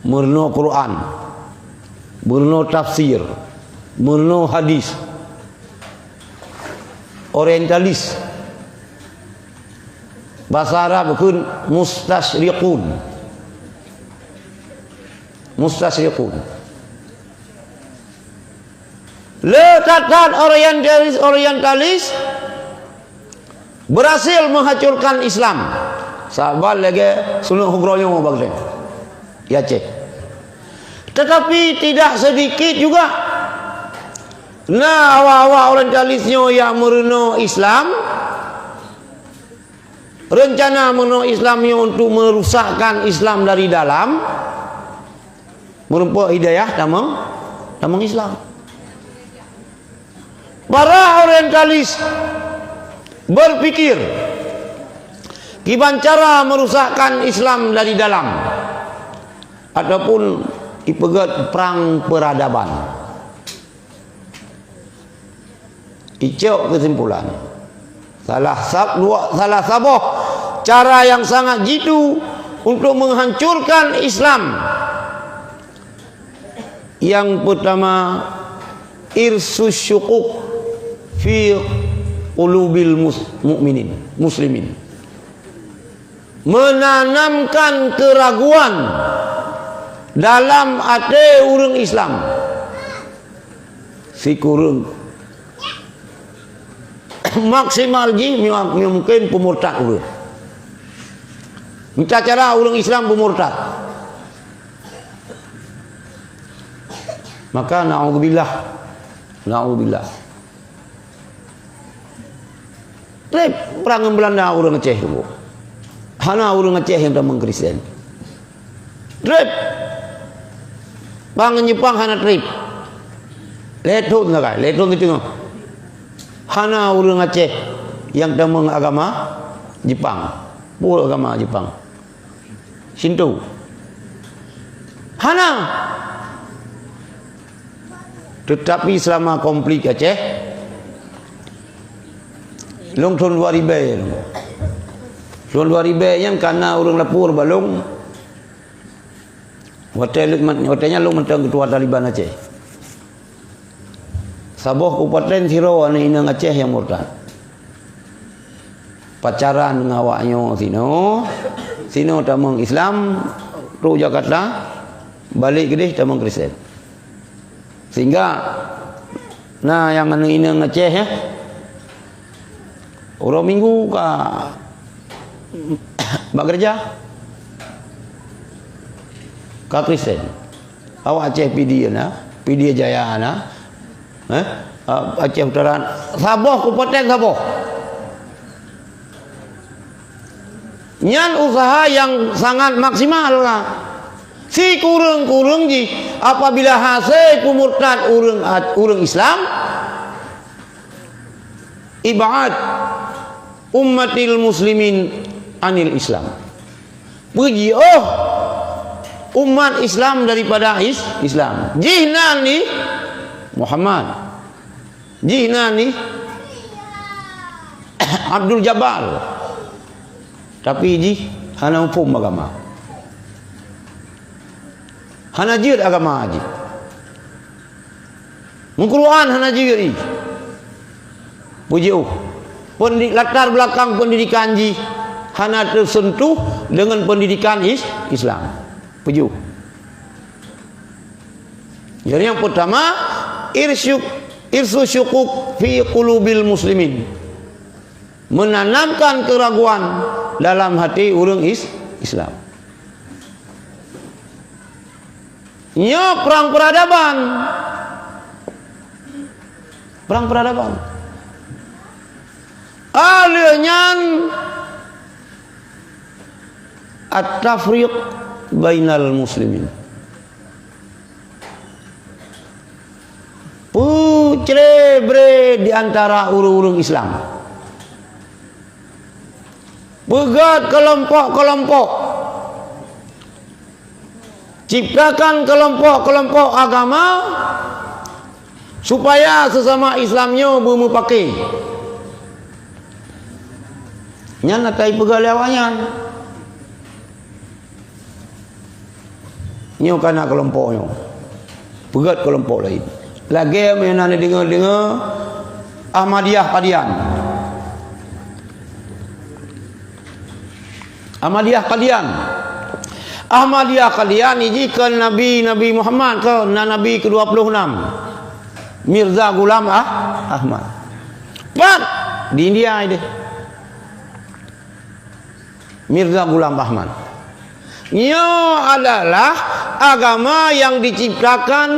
Meurunoe Quran, meurunoe tafsir, meurunoe hadis, orientalis. Bahasa Arab kheun mustasyriqun. Mustasyriqun. Le that-that orientalis-orientalis berhasil menghancurkan Islam. Saban lagée sunat hugroe nyoe bak geutanyoe di Aceh. Tetapi tidak sedikit juga na awak-awak orientalis nyoe nyang meurunoe Islam, rencana meurunoe Islam nyoe untuk merusakkan Islam dari dalam, meurumpok hidayah tamong, tamong Islam. Para orientalis berpikir kiban cara merusakkan Islam dari dalam, ataupun ipeugét prang peradaban. Icok keusimpulan, salah sab-, dua, salah saboh cara nyang sangat jitu untuk menghancurkan Islam, nyang pertama, irsus syuquq fi qulubil mus-, mukminin, muslimin. Menanamkan keraguan dalam até ureuëng Islam. Sikureueng maksimal jih, mungkin peumurtad ureuëng. Mita cara ureuëng Islam peumurtad. Maka, naudzubillah. Naudzubillah. Treb prang ngon Beulanda ureuëng Aceh tu. Hana ureuëng Aceh nyang tamong Kristen. Treb. Bang Jepang hana trép. Lhèe thôn sagai, lhèe thôn siteungoh. Hana ureueng Aceh nyang tamong agama Jepang. Peue agama Jepang? Shinto. Hana. Teutapi seulama konflik Aceh, lôn thôn dua ribèe. Thôn dua ribèe nyan ka na ureueng lapor bak lôn. Watèe lôn, watèe nyan lôn mantong keutua Taliban Aceh. Saboh kabupaten sidroe aneuk inong Aceh nyang murtad. Pacaran ngon awak nyoe sinoe, sinoe tamong Islam, trok Jakarta, balek keudeh tamong Kristen. Sehingga na nyang aneuk inong Aceh, ya, uroe Minggu ka bak gereja, ka Kristen. Awak Aceh Pidie na, Pidie Jaya na, eh, Aceh Utara, saboh kabupaten saboh. Nyan usaha nyang sangat maksimal lah. Sikureueng-kureueng jih, apabila hase peumurtad ureueng, ureueng Islam, ib'ad ummatil muslimin anil Islam. Peujiôh umat Islam daripada is-, Islam. Jih nan ni Muhammad. Jih nan ni Abdul Jabbar. Tapi jih hana muphom agama. Hana jeuet agama jih. Meuquran hana jeuet jih. Peujiôh. Pendi-, latar belakang pendidikan jih hana teuseuntuh deungon pendidikan is-, Islam. Peujiôh. Jadi, nyang peutama, irsyuk-, irsu syukuk fi qulubil muslimin. Menanamkan keraguan dalam hati ureueng is-, Islam. Nyoe prang peradaban. Prang peradaban. Aleuh nyan, at-tafriq bainal muslimin. Peucre-bre di antara ureueng-ureueng Islam. Peugét keulompok-keulompok. Ciptakan keulompok-keulompok agama supaya sesama Islam nyoe beumeupaké. Nyan ata ipeugah lé awaknyan. Nyoe ka na keulompok nyoe. Peugét keulompok laén. Lagée meunan deungoe-deungoe Ahmadiyah Qadian. Ahmadiyah Qadian. Ahmadiyah Qadian jih kon Nabi, Nabi Muhammad, kon na Nabi kedua puluh enam. Mirza Ghulam Ah-, Ahmad. Pat di India ideh. Mirza Ghulam Ahmad. Nyoe adalah agama nyang diciptakan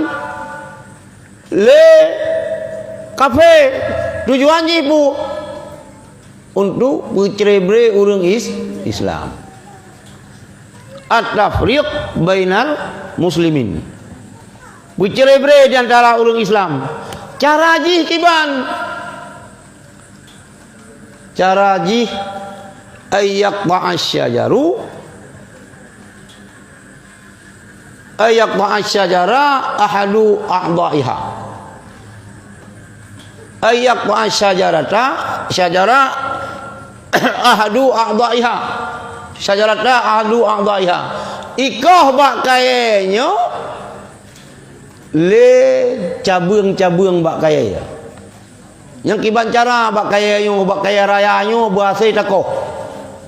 lé kafé. Tujuan jih peue? Untuk peucre-bre ureuëng Is-, Islam. At-tafriq bainal muslimin. Peucre-bre di antara ureuëng Islam. Cara jih kiban? Cara jih, ayyaqta'asy syajaru, ayyaqta'asy syajara ahadu a'dha'iha. Ayyaqta'asy syajarata, syajara ahadu a'dha'iha. Syajarata ahadu a'dha'iha. Ikoh bak kayée nyoe lé cabeueng-cabeueng bak kayée. Nyang kiban cara bak kayée nyoe, bak kayée raya nyoe beuhasé takoh,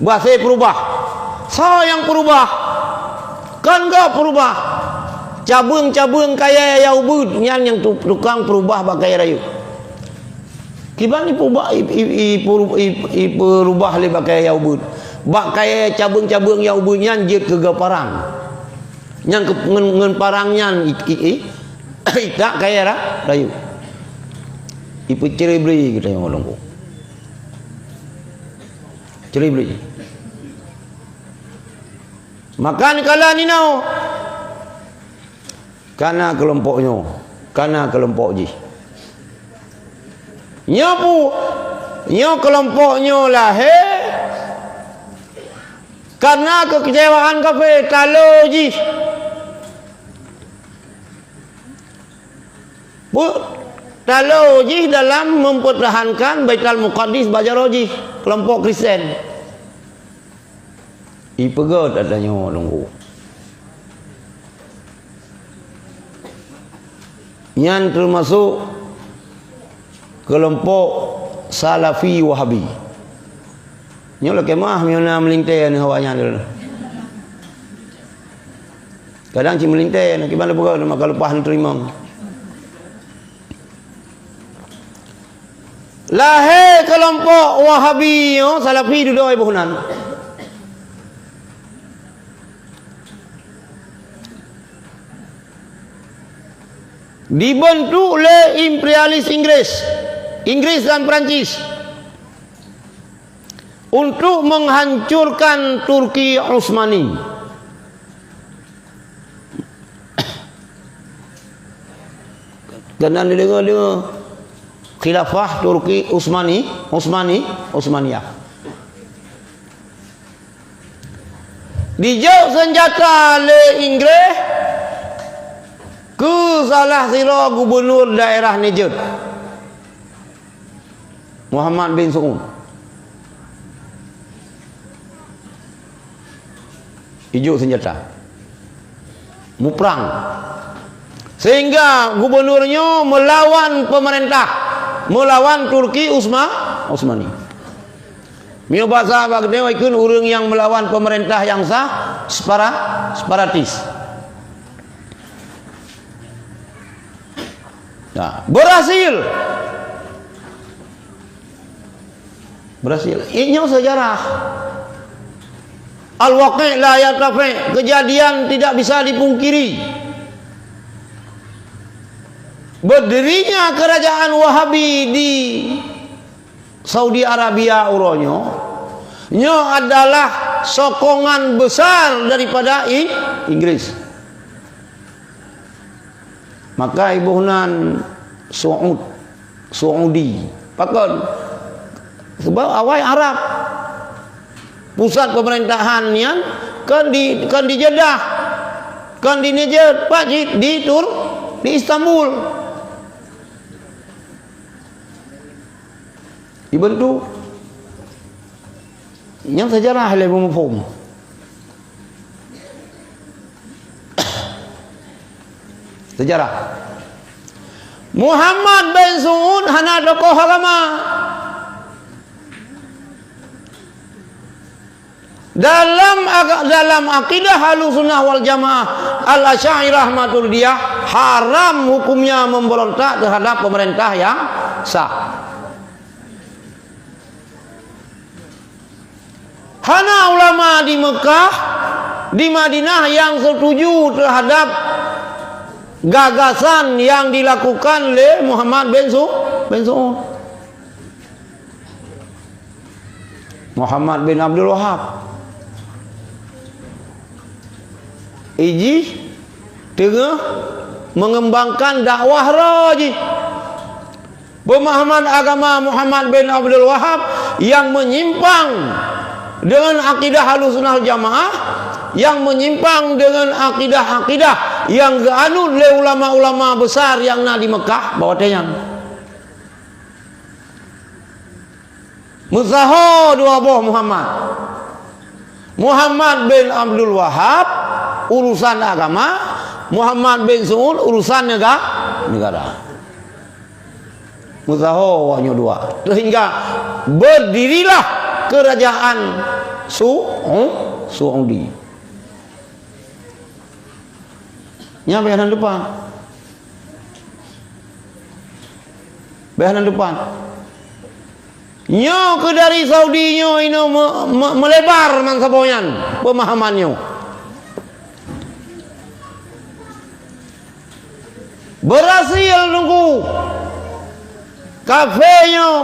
beuhasé peurubah. Soe nyang peurubah? Kon gob peurubah. Cabeueng-cabeueng kayée nyang ubeuet nyan nyang tu-, tukang peurubah bak kayée rayeuk. Kiban ipeurubah, i-, i-, i-, peuru-, i-, ipeurubah lé bak kayée nyang ubeuet? Bak kayée cabeueng-cabeueng nyang ubeuet nyan jeuet keu geuparang. Nyang keu-, ngon, ngon parang nyan i-, i-, i-, itak kayée ra-, rayeuk. Ipeucre-bre geutanyoe lôn kok. Cre-bre. Maka neukalon inoe. Kana keulompok nyoe, kana keulompok jih. Nyoe pu-, nyoe keulompok nyoe lahé kana keukeucewaan kafé, talo jih. Pu-, talo jih dalam mempertahankan Baitul Muqaddis bak jaroe jih, keulompok Kristen. Ipeugét ata nyoe Teungku. Nyan teumasok keulompok Salafi Wahabi. Nyoe lakée meuah meunyoe na meulintée ngon awaknyan. Kadang cit meulintée, na kiban leupah, na maka leupah neuteurimong. Lahé keulompok Wahabi nyoe, Salafi dudoe boh nan. Dibentuk lé imperialis Inggris, Inggris dan Perancis, untuk menghancurkan Turki Utsmani. Keunan deungoe-deungoe khilafah Turki Utsmani, Utsmani, Utsmaniyah. Dijok seunjata lé Inggréh keu salah sidroe gubunur daerah Najd. Muhammad bin Su'ud. Ijok seunjata. Muprang. Sehingga gubunur nyoe meulawan pemerintah, meulawan Turki Usma-, Utsmani. Meunyoe basa bak geutanyoe ikheun ureuëng nyang meulawan pemerintah nyang sah, separa-, separatis. Nah, berhasil. Berhasil. Inyoe sejarah. Al-waqi' la yartafi', kejadian tidak bisa dipungkiri. Berdirinya kerajaan Wahabi di Saudi Arabia uroe nyoe, nyoe adalah sokongan besar daripada In-, Inggris. Maka iboh nan Saud, Saudi. Pakon? Sebab awai Arab. Pusat pemerintahan nyan kan di, kan di Jeddah, kan di Najd, pak cit di Tur-, di Istanbul. Dibantu. Nyang sejarah lé muphom. Sejarah. Muhammad bin Saud hana tokoh agama. Dalam aga-, dalam akidah Ahlussunnah wal Jamaah, Al-Asy'ariyah Maturidiyah, haram hukumnya memberontak terhadap pemerintah yang sah. Hana ulama di Mekah, di Madinah yang setuju terhadap gagasan yang dilakukan lé Muhammad bin Su-, bin Saud. Muhammad bin Abdul Wahab. Ijih teungoh mengembangkan dakwah roh jih. Pemahaman agama Muhammad bin Abdul Wahab yang menyimpang dengan akidah Ahlussunnah Jamaah, yang menyimpang dengan akidah-akidah yang geuanut lé ulama-ulama besar yang na di Mekah bak watée nyan. Meusaho dua boh Muhammad. Muhammad bin Abdul Wahab, urusan agama, Muhammad bin Saud, urusan nega-, negara. Meusaho awak nyoe dua. Sehingga berdirilah kerajaan Su-, Saudi. Nyan bèk hana teupat. Bèk hana teupat. Nyoe keu dari Saudi nyoe inoe me-, me-, meulebar bansaboh nyan peumahaman nyoe. Berhasil nunggu kafé nyoe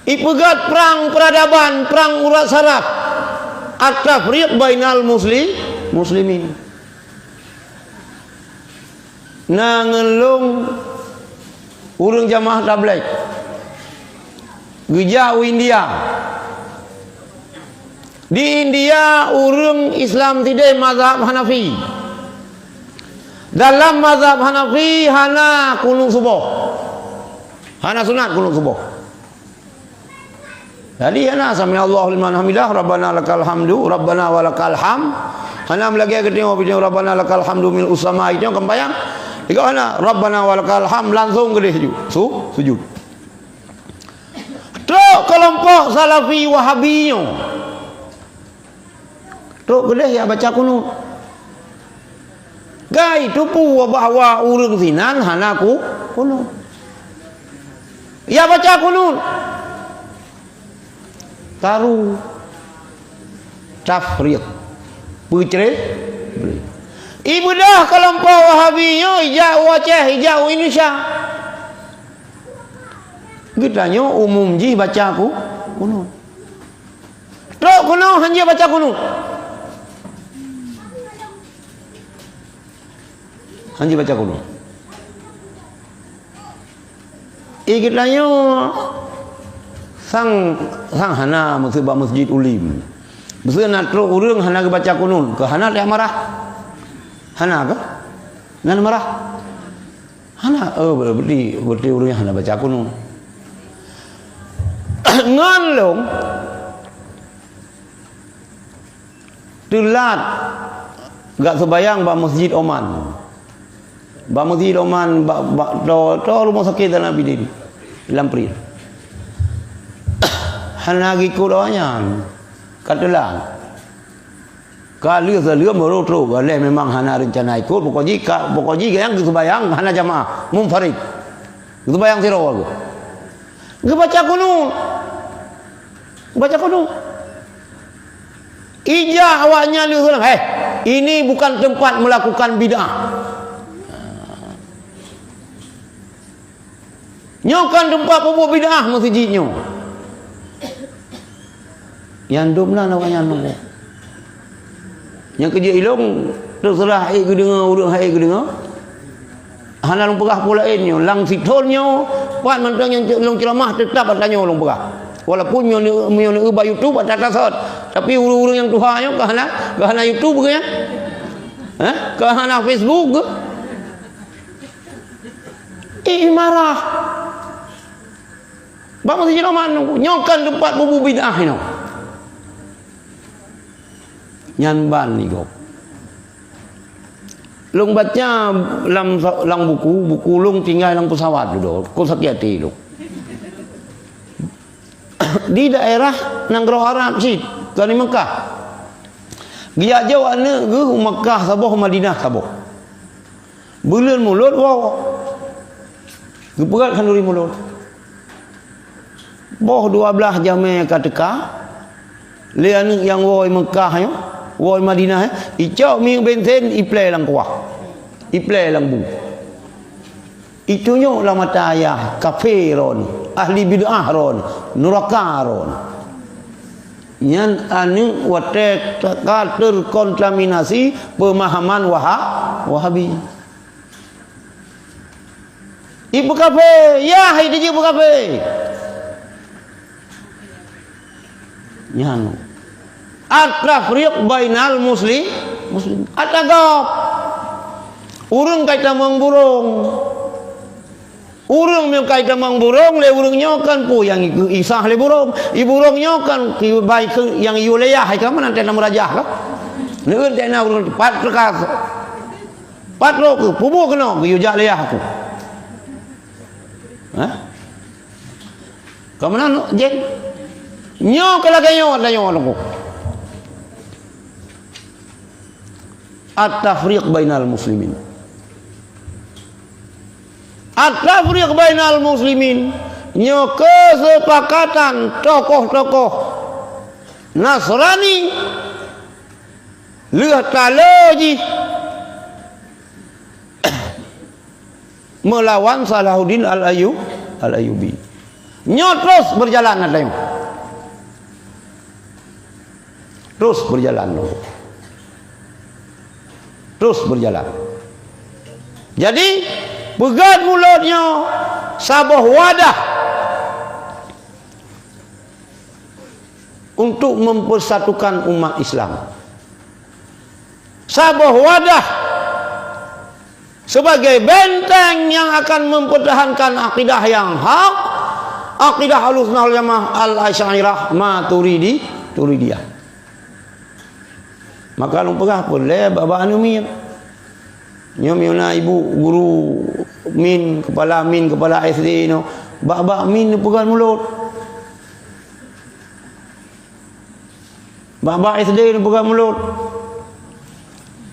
ipeugét prang peuradaban, prang urat saraf, at-tafriq bainal musli-, muslimin. Na ngon lôn ureuëng jamaah tabligh geujak u India. Di India ureuëng Islam sideh mazhab Hanafi. Dalam mazhab Hanafi hana kunut suboh. Hana sunat kunut suboh. Jadi hana sami Allahu liman hamidah, Rabbana lakal hamdu, Rabbana walakal ham. Hana meulagée geutanyoe, geutanyoe Rabbana lakal hamdu mil usama itu kan payang. Iko hana Rabbana walakal ham langsung geudeh ju. Su, sujud. Trok keulompok Salafi Wahabi nyoe. Trok geudeh ya baca kunut. Gai tupu bahwa ureuëng sinan hana ku kunut. Ya baca kunut. Taru tafriq. Peucre. Ibeudah keulompok Wahabi nyoe ijak u Aceh, ijak u Indonesia. Geutanyoe umum jih baca ku kunut. Trok keunoe hanjeuet baca kunut. Hanjeuet baca kunut. Ié geutanyoe sang, sang hana meuseuba masjid ulim. Meuseu na trok ureuëng hana geubaca kunut, keu hana teuh marah. Hana keuh? Nan marah. Hana, oh, berarti, berarti ureuëng hana baca kunut. Ngon lôn teulat gak seubayang bak Masjid Oman. Bak Masjid Oman, bak, bak to, to rumah sakit dan Abidin. Lam Prit. Hana gikut awaknyan. Ka teulat. Ka lheueh saleuem baru trok, galeh memang hana reuncana ikot, pokok jih ka, pokok jih gayang geuseubayang hana jamaah, munfarid. Geuseubayang sidroe geuh. Geubaca kunut. Geubaca kunut. Ijak awaknyan lheueh saleuem, "Heh, ini bukan tempat melakukan bid'ah." Nyoe kan teumpat peubuet bid'ah meuseujid nyoe. Nyang dum na awaknyan nunggu. Nyang keujeuet ilong teuseurah hai geudeungoe, ureuëng hai geudeungoe. Hana lôn peugah peue laén nyoe. Lam sithon nyoe, pat mantong nyang ce-, lôn ceuramah teutap ata nyoe lôn peugah. Walaupun nyoe neu-, nyoe neu-, bak YouTube ata tasot, tapi ureuëng-ureuëng nyang tuha nyoe ka hana, ka hana YouTube geuh nyan. Hah? Ka hana Facebook geuh. Ih, marah. Bak meuseujid Oman nyoe kan teumpat peubuet bid'ah inoe. Nyan ban ni gob. Lôn baca lam sa-, lam buku, buku lôn tinggai lam peusawat dudoe. Kon sakét até lôn. Di daerah nanggroe Arab cit, kon di Mekah. Geujak jok aneuëk geuh u Mekah saboh, Madinah saboh. Buleuen mulod woe. Geupeugét khanduri mulod. Boh dua blaih jamé ka teuka, lé aneuëk nyang woe Mekah nyoe, woe Madinah, icok minyeuk bensin, iplé lam kuah. Iplé lam bu. Itunyok lam mata ayah, kafé droeneuh, ahli bid'ah droeneuh, nuraka droeneuh. Nyan aneuëk watée ka terkontaminasi pemahaman Waha-, Wahabi. Ipeukafé, yah, ijeuet peukafé. Nyan. At-tafriq bainal musli-, muslim. Atagab. Ureuëng ka itamong burong. Ureuëng meunyoe ka itamong burong lé ureuëng nyoe kan peue nyang i-, isah lé burong. I burong nyoe kan kibai keu nyang iyue lé yah, hai ka meunan teuh na meurajah ka. Neueu teuh na ureuëng pat teuka. Pat roh keuh, pubuh keunoe, geuyue jak lé yah aku. Hah? Ka meunan jén? Nyoe ka lagée nyoe, lagée nyoe lagoe. At-tafriq bainal muslimin. At-tafriq bainal muslimin. Nyoe keusepakatan tokoh-tokoh Nasrani lheueh talo jih meulawan Salahuddin Al-Ayu-, Al-Ayyubi. Nyoe terus berjalan ata nyoe. Terus berjalan. Terus berjalan. Jadi, peugét mulod nyoe saboh wadah untuk mempersatukan umat Islam. Saboh wadah sebagai benteng yang akan mempertahankan akidah yang hak, akidah Ahlussunnah wal Jamaah, Al-Asy'ariyah, Maturidi, Turidiyah. Maka lôn peugah pun lé bak-bak aneuk miet. Nyoe meuna ibu guru min, kepala min, kepala S D nyoe. Bak-bak min neupeugét mulod. Bak-bak S D neupeugét mulod.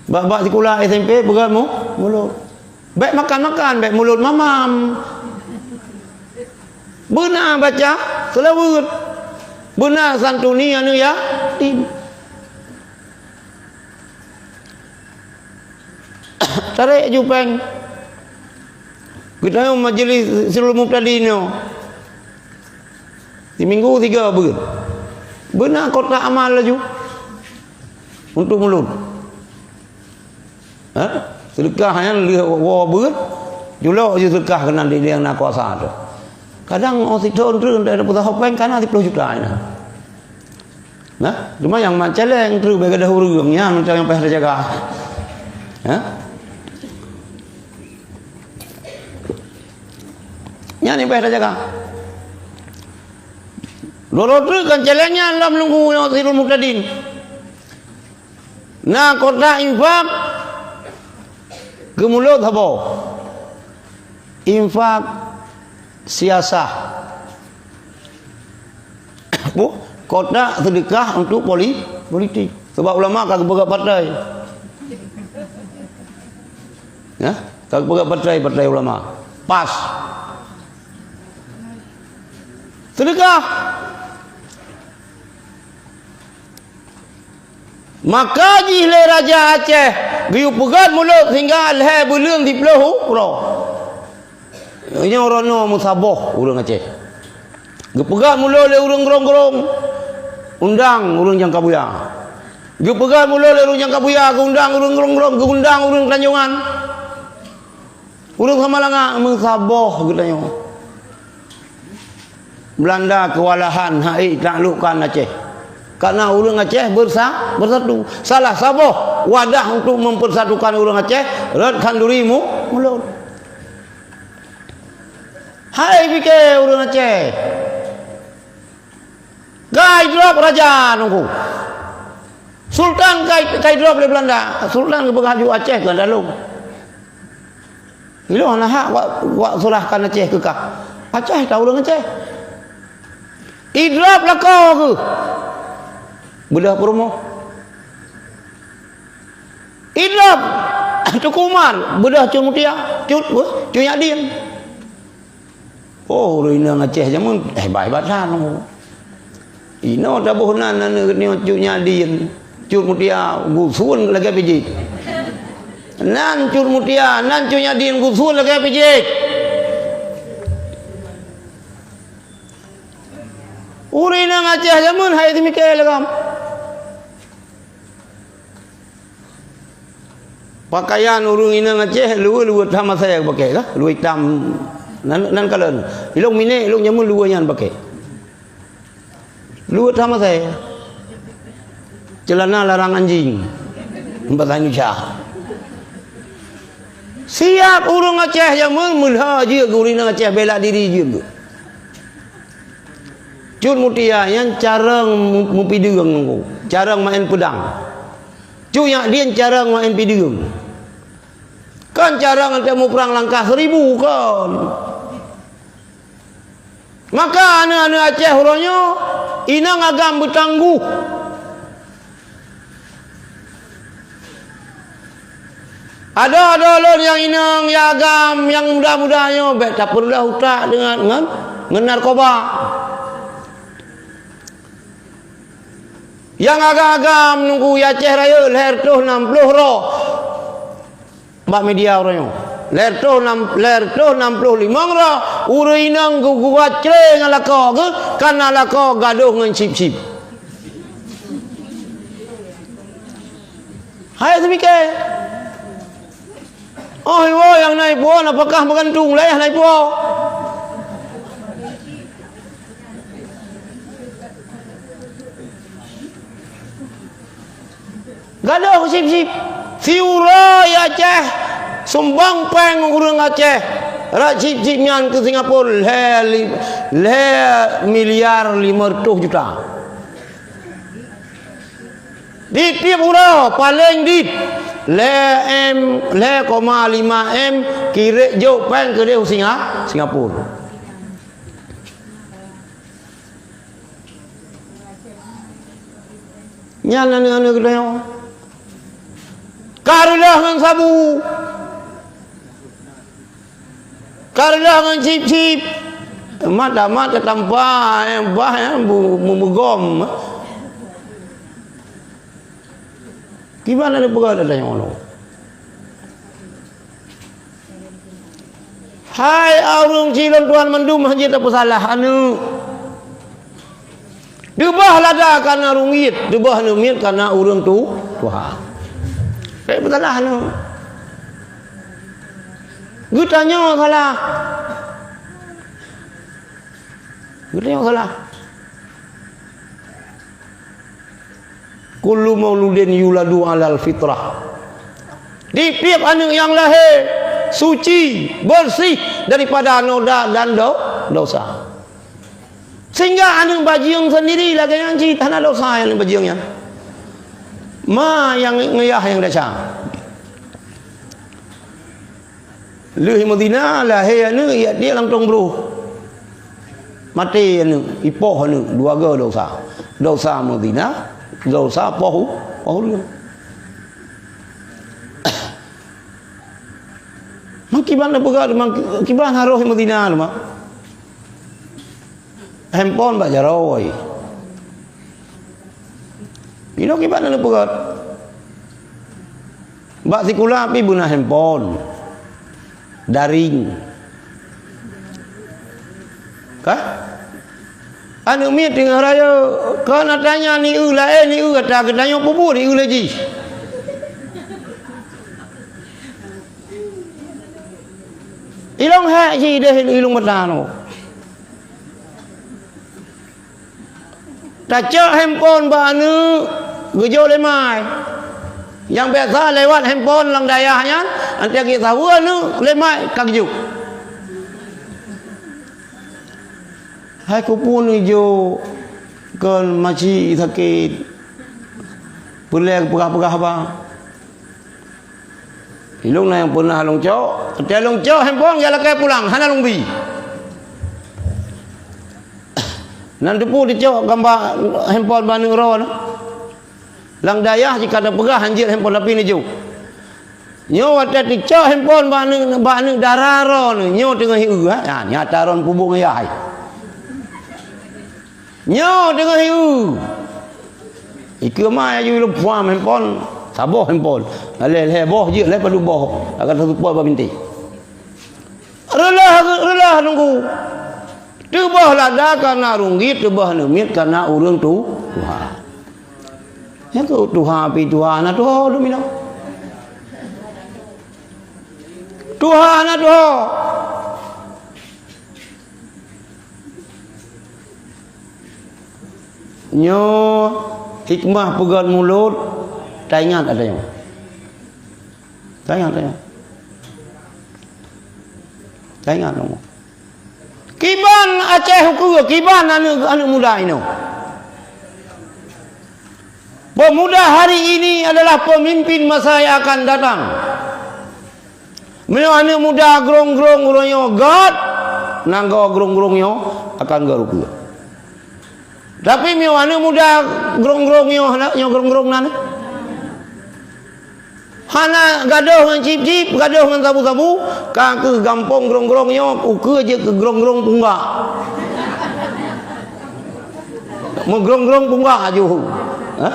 Bak-bak sikula S M P peugét mu-, mulod. Bék makan-makan, bék mulod mamam. Beuna baca seulaweuet. Beuna santuni aneuk yatim. Tarek ju péng. Geutanyoe majelis Sirul Mubtadin nyoe. Siminggu tiga beuet. Beuna kotak amal laju. Untuk mulod. Ha? Seudeukah nyan lheueh woe beuet, julok ju seudeukah keunan di nyang na kuasa tu. Kadang óh sithon treun daripada peusahoe péng kana siploh juta nyan. Nah, cuma nyang mat céléng treun bèk gadôh ureueng nyan macam nyang payah tajaga. Ha? Nyan nyang payah tajaga. Lolo treuk kan céléng nyan lam lunggu nyoe Sirul Mubtadin. Na kotak infak keu mulod saboh. Infak siasah. Apa? Kotak seudeukah untuk poli-, politik. Sebab ulama ka geupeugah partai. Ya? Ka geupeugah partai, partai ulama. Pas. Seudeukah. Maka jih lé Raja Aceh geuyue peugét mulod sehingga lhèe buleuen siploh uroe. Nyoe uroe nyoe meusaboh ureueng Aceh. Geupeugét mulod lé ureueng Grong-Grong, undang ureueng Jangkabuya. Geupeugét mulod lé ureueng Jangkabuya, geuundang ureueng Grong-Grong, geuundang ureueng Tanjongan. Ureueng Samalanga meusaboh geutanyoe. Belanda keuwalahan hai taklukkan Aceh. Karena ureueng Aceh bersa-, bersatu. Salah saboh wadah untuk mempersatukan ureueng Aceh, rot khanduri mu-, mulod. Hai pike ureueng Aceh. Ka idrop raja nungku. Sultan ka, ka idrop lé Belanda. Sultan geupeugah ju Aceh keu dalom. Ilôn hana hak wak, wak seulahkan Aceh keu kah. Aceh ka ureueng Aceh. Idrop lakoe geuh. Beudôh peurumoh. Idrop Teungku Umar. Beudôh Cut Mutia. Cut, weh, Cut Nyak Dien. Oh, ureueng inong Aceh jameun, eh, hebat-hebat that. Inoe taboh nan aneuk nyoe Cut Nyak Dien, Cut Mutia, geusuon lagèe pijék. Nan Cut Mutia, nan Cut Nyak Dien geusuon lagèe pijék. Ureueng inong Aceh jameun hai teumike lagam. Pakaian ureueng inong Aceh luweue-luweue that masai geupakè kah? Luweue itam nan, nan kalon. Ilôn minék, ilôn jameun luweue nyan pakè. Luweue that masai. Ceulana larang anjing. Bahasa Indonesia. Siap ureueng Aceh jameun meulhö jeuet keu ureueng inong Aceh bela diri jeuet keu. Cut Mutia nyan carông mu-, meupideung nungku, carông maén peudang. Cut Nyak Dien carông maén pideung. Kon carông ateueh muprang langkah seribu kon. Maka aneuk-aneuk Aceh uroe nyoe inong agam beutangguh. Adoe-adoe lôn nyang inong, nyang agam, nyang muda-muda nyoe bèk tapeureulôh utak deungon ngon, ngon narkoba. Nyang agam-agam nungku Aceh Rayeuk lhèe reutôh nam ploh droe bak media uroe nyoe. Lhèe reutôh nam, lhèe reutôh nam ploh limong droe ureueng inong geugugat cré ngon lakoe geuh, kana lakoe gadôh ngon chip-chip. Hai teumike. Oh, iwoe nyang na ipo, apakah meugantung lé nyang na ipo? Gadôh cip-cip. Siuroe Aceh sumbang péng ureuëng Aceh rot cip-cip nyan keu Singapura lhée li-, lhée miliar limong reutôh juta. Di tieb uroe paleng dit lhée M, lhée koma lima M kirek jok péng keudeh u Singa-, Singapura. Nyan aneuëk-aneuëk geutanyoe. Ka reuloh ngon sabu. Ka reuloh ngon cip-cip. Mata-mata tampa, eh, bah, eh, bu-, bu-, bugom. Kiban aneuëk peugah geutanyoe nyoe. Hai ureuëng cilon tuhan mandum hana jeuet tapeusalah aneuëk. Teubah lada kana runggit, teubah aneuëk miet kana ureuëng tu tuha. Kayak peusalah aneuëk. Geutanyoe salah. Geutanyoe salah. Kullu mauludin yuladu alal fitrah. Tiep-tiep aneuëk nyang lahé suci, beureuséh daripada noda dan do-, dosa. Sehingga aneuëk bajeueng sendiri lagée nyan cit hana dosa aneuëk bajeueng nyan. Ma nyang ngeuyah nyang desya. Lheueh meuzina, lahé aneuëk, jak tiek lam tong broh. Maté aneuëk, ipoh aneuëk, dua goe dosa. Dosa meuzina, dosa poh, poh ureuëng. Mangkiban na peugah, mangki-, kiban harôh meuzina teuma. Handphone bak jaroe. Inoe kiban na peugah. Bak sikula pih beuna handphone. Daring. Kah? Aneuëk miet teungoh rayeuk, kon na tanya ni eu laén ni eu ata geutanyoe peubuet ni eu lé jih. Ilong hék jih deh ilong mata nyoe. Tacok handphone bak aneuëk geujok lé mai. Nyang biasa lewat handphone lam dayah nyan, anté geusaweue aneuëk lé mai ka geujok. Hai kupeue neujok kon maci sakét. Peulée peugah-peugah ba. Ilong na nyang peunah lôn cok, teuka lôn cok handphone jak lakée pulang, hana lôn bi. Nan teupeu teucok gamba handphone bak aneuëk droe na. Lam dayah jih ka tapeugah hanjeuet handphone tapi neujok. Nyoe watée teucok handphone bak aneuëk, bak aneuëk dara droe nyoe teungoh hi eu, ha? Nyan nyata droe peubuet ngon yah hai. Nyoe teungoh hiu. Ikeue ma aju lom puam handphone, saboh handphone. Lhée-lhée boh jeuet lhée padub boh. Akan tasupoe bak bintéh. Reulah, reulah nunggu. Teubah lada kana runggit, teubah neumiet kana ureuëng tu, tuha. Nyang keu tuha pi tuha na tuha dum inoe. Tuha na tuha. Nyoe hikmah peugét mulod, taingat ata nyoe. Taingat, taingat. Taingat nyoe. Kiban Aceh ukeue, kiban aneuëk, aneuëk muda inoe. Pemuda hari ini adalah pemimpin masa yang akan datang. Meunyoe aneuëk muda grong-grong uroe nyoe gét, nanggroe grong-grong nyoe akan gét ukeue. Tapi meunyoe aneuëk muda grong-grong nyoe, hana, nyoe grong-grong nan, hana gadôh ngon cip-cip, gadôh ngon sabu-sabu, ka keuh gampông grong-grong nyoe, ukeue jeuet keu grong-grong punggak. Meugrong-grong punggak aju. Ha?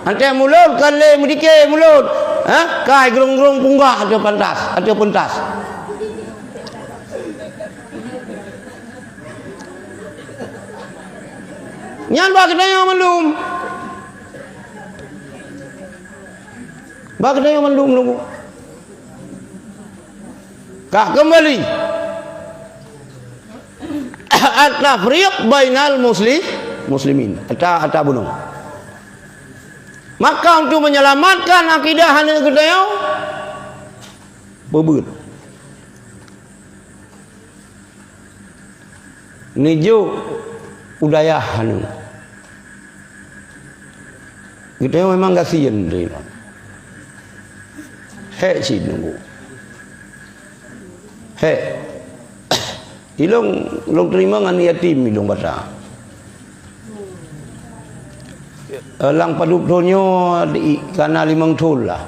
Anté mulod ka lé meudike mulod. Ha? Kai grong-grong punggak ateueh pantas, ateueh pentas. Nyan bak geutanyoe mandum. Bak geutanyoe mandum lom. Ka kembali. At-tafriq bainal musli-, muslimin. Ata, ata bunoe. Maka untuk menyelamatkan akidah aneuk geutanyoe, beubeuet. Neujok u dayah aneuk. Geutanyoe memang gasien teurimong. Hék cit nunggu. Hék. Ilong, lôn teurimong aneuk yatim ilong basa. Eh, lam padub thon nyoe di, kana limong thon lah.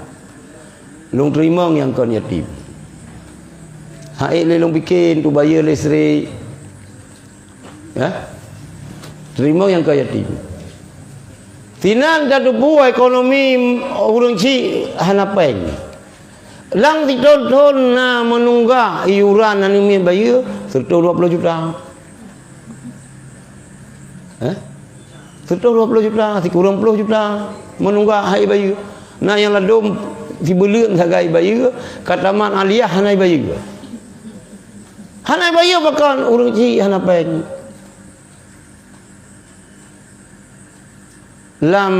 Lôn teurimong nyang kon yatim. Hak ék lé lôn pike untuk bayeue listrik. Ya? Teurimong nyang kon yatim. Sinan tateupeue ekonomi ureuëng chik hana péng. Lam sithon-thon na meununggak iuran aneuk miet bayeue, sireutoh dua ploh juta. Eh? Sireutoh dua ploh juta, sikureueng ploh juta meununggak hai bayeue. Na nyang ladom sibuleuen sagai bayeue, ka tamat aliyah hana bayeue. Hana bayeue pakon ureuëng chik hana péng. Lam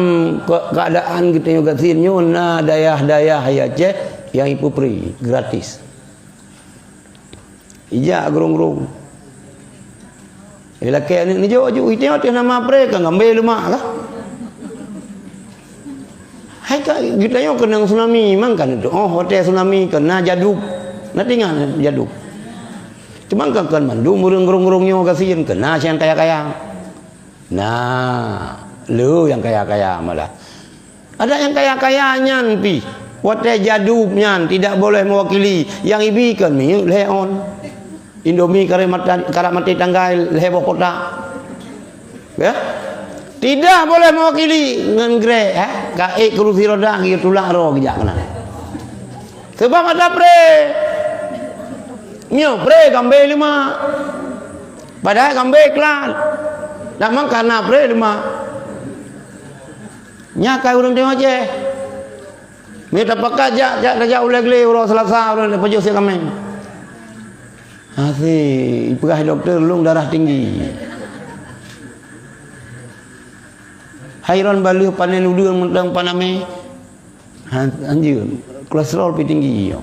ke-, keadaan geutanyoe gasien nyoe na dayah-dayah di Aceh nyang ipeupré gratis. Ijak grong-grong. Eh, lakée aneuk neujok aju, iteueng ateueh nama pré ka ngambée leumak lah. Hai ka geutanyoe keunong tsunami, mang ka neutuoh watée tsunami keuna jadub. Na tingan jadub. Cuma kan, kan mandum ureuëng grong-grong nyoe gasien keuna nyang kaya-kaya. Nah, le nyang kaya-kaya malah. Ada nyang kaya-kaya nyan pih. Watée jadub nyan tidak boleh mewakili, nyang ibi kan minyeuk lhée on. Indomie karab mata, karab maté tanggai lhée boh kotak. Ya? Tidak boleh mewakili ngon grek, eh? Ka ék keurusi roda geutulak roh geujak keunan. Sebab ada pré. Nyoe pré gambée leumak. Padahai gambée iklan. Dak mang kana pré leumak. Nya kai ureuëng teuh Aceh. Meunyoe tapakat jak, jak tajak ulée glé uroe Selasa, uroe pajoh siek kaméng. Asyik, ipeugah dokto lôn darah tinggi. Hai ron baleueh panen udeuen mantong panamé. Han-, hanjeuet, kolesterol pih tinggi.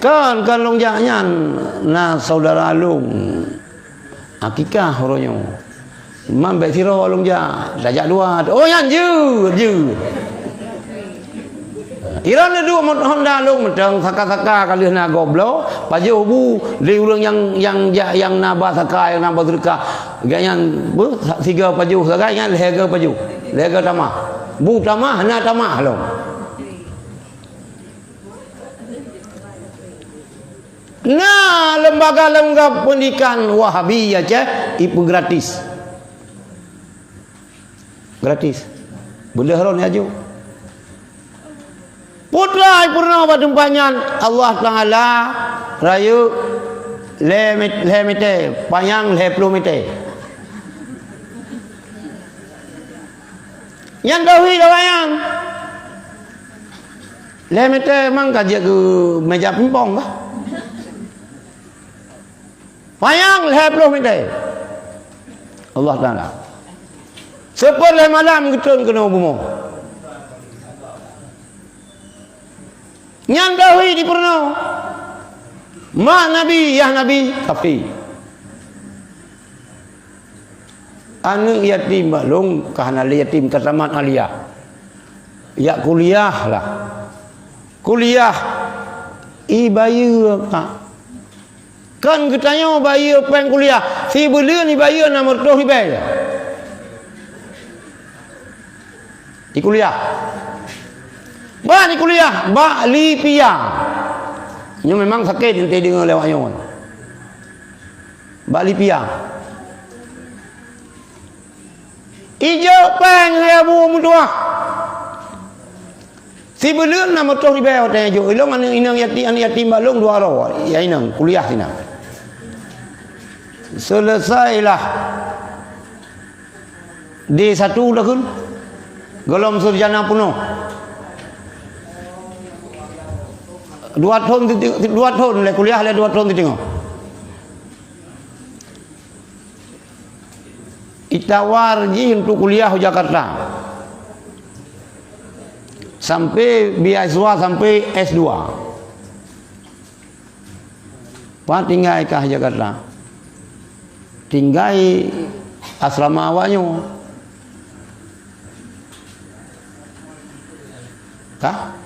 Kan, kan lôn jak nyan na saudara lôn akikah uroe nyoe. Man bék sidroe lôn jak, tajak dua. Oh, nyan jeuet, jeuet. Iran neuduek mot Honda lôn mantong saka-saka ka lheueh na goblo, pajoh bu di ureuëng nyang, nyang jak, nyang na ba saka, nyang na ba seudeukah. Gobnyan beuh, siga pajoh sagai nyan lhée ga pajoh. Lhée ga tamah. Bu tamah, na tamah lom. Na lembaga-lembaga pendidikan Wahabi Aceh, ipeugratis. Gratis. Beudôh ron aju. Putra peurunoe bak teumpat nyan, Allah Taala rayeuk lhée met-, lhée meter, panyang lhée ploh meter. Nyan tauhid awaknyan. Lhée meter mang ka jeuet keu meja pingpong kah? Panyang lhée ploh meter. Allah Taala. Seupôt lhée malam geutrön keunoe bumoe. Nyan tauhid di peurunoe. Mak Nabi, yah Nabi, tapi aneuk yatim bak lôn ka hana lé yatim, ka tamat aliyah. Jak kuliah lah. Kuliah, ibayeue, Kak. Kan geutanyoe bayeue péng kuliah, sibuleuen ibayeue nam reutôh ribée. Di kuliah. Bah di kuliah, bak Lipia. Nyoe memang sakét ente deungoe lewat nyoe. Bak Lipia. Ijok péng hai abu meutuah. Sibuleuen nam reutôh ribée watée jok. Ilong aneuk inong yati-, aneuk yatim bak lôn dua droe. Ya inong, kuliah sinan. Seuleusailah D satu dah kan? Golom sarjana peunoh. Dua thon, dua thon lé kuliah, lé dua thon teungoh. Itawar jih untuk kuliah u Jakarta. Sampai beasiswa sampai S dua. Pat tinggai kah Jakarta? Tinggai asrama awaknyoe. Kah?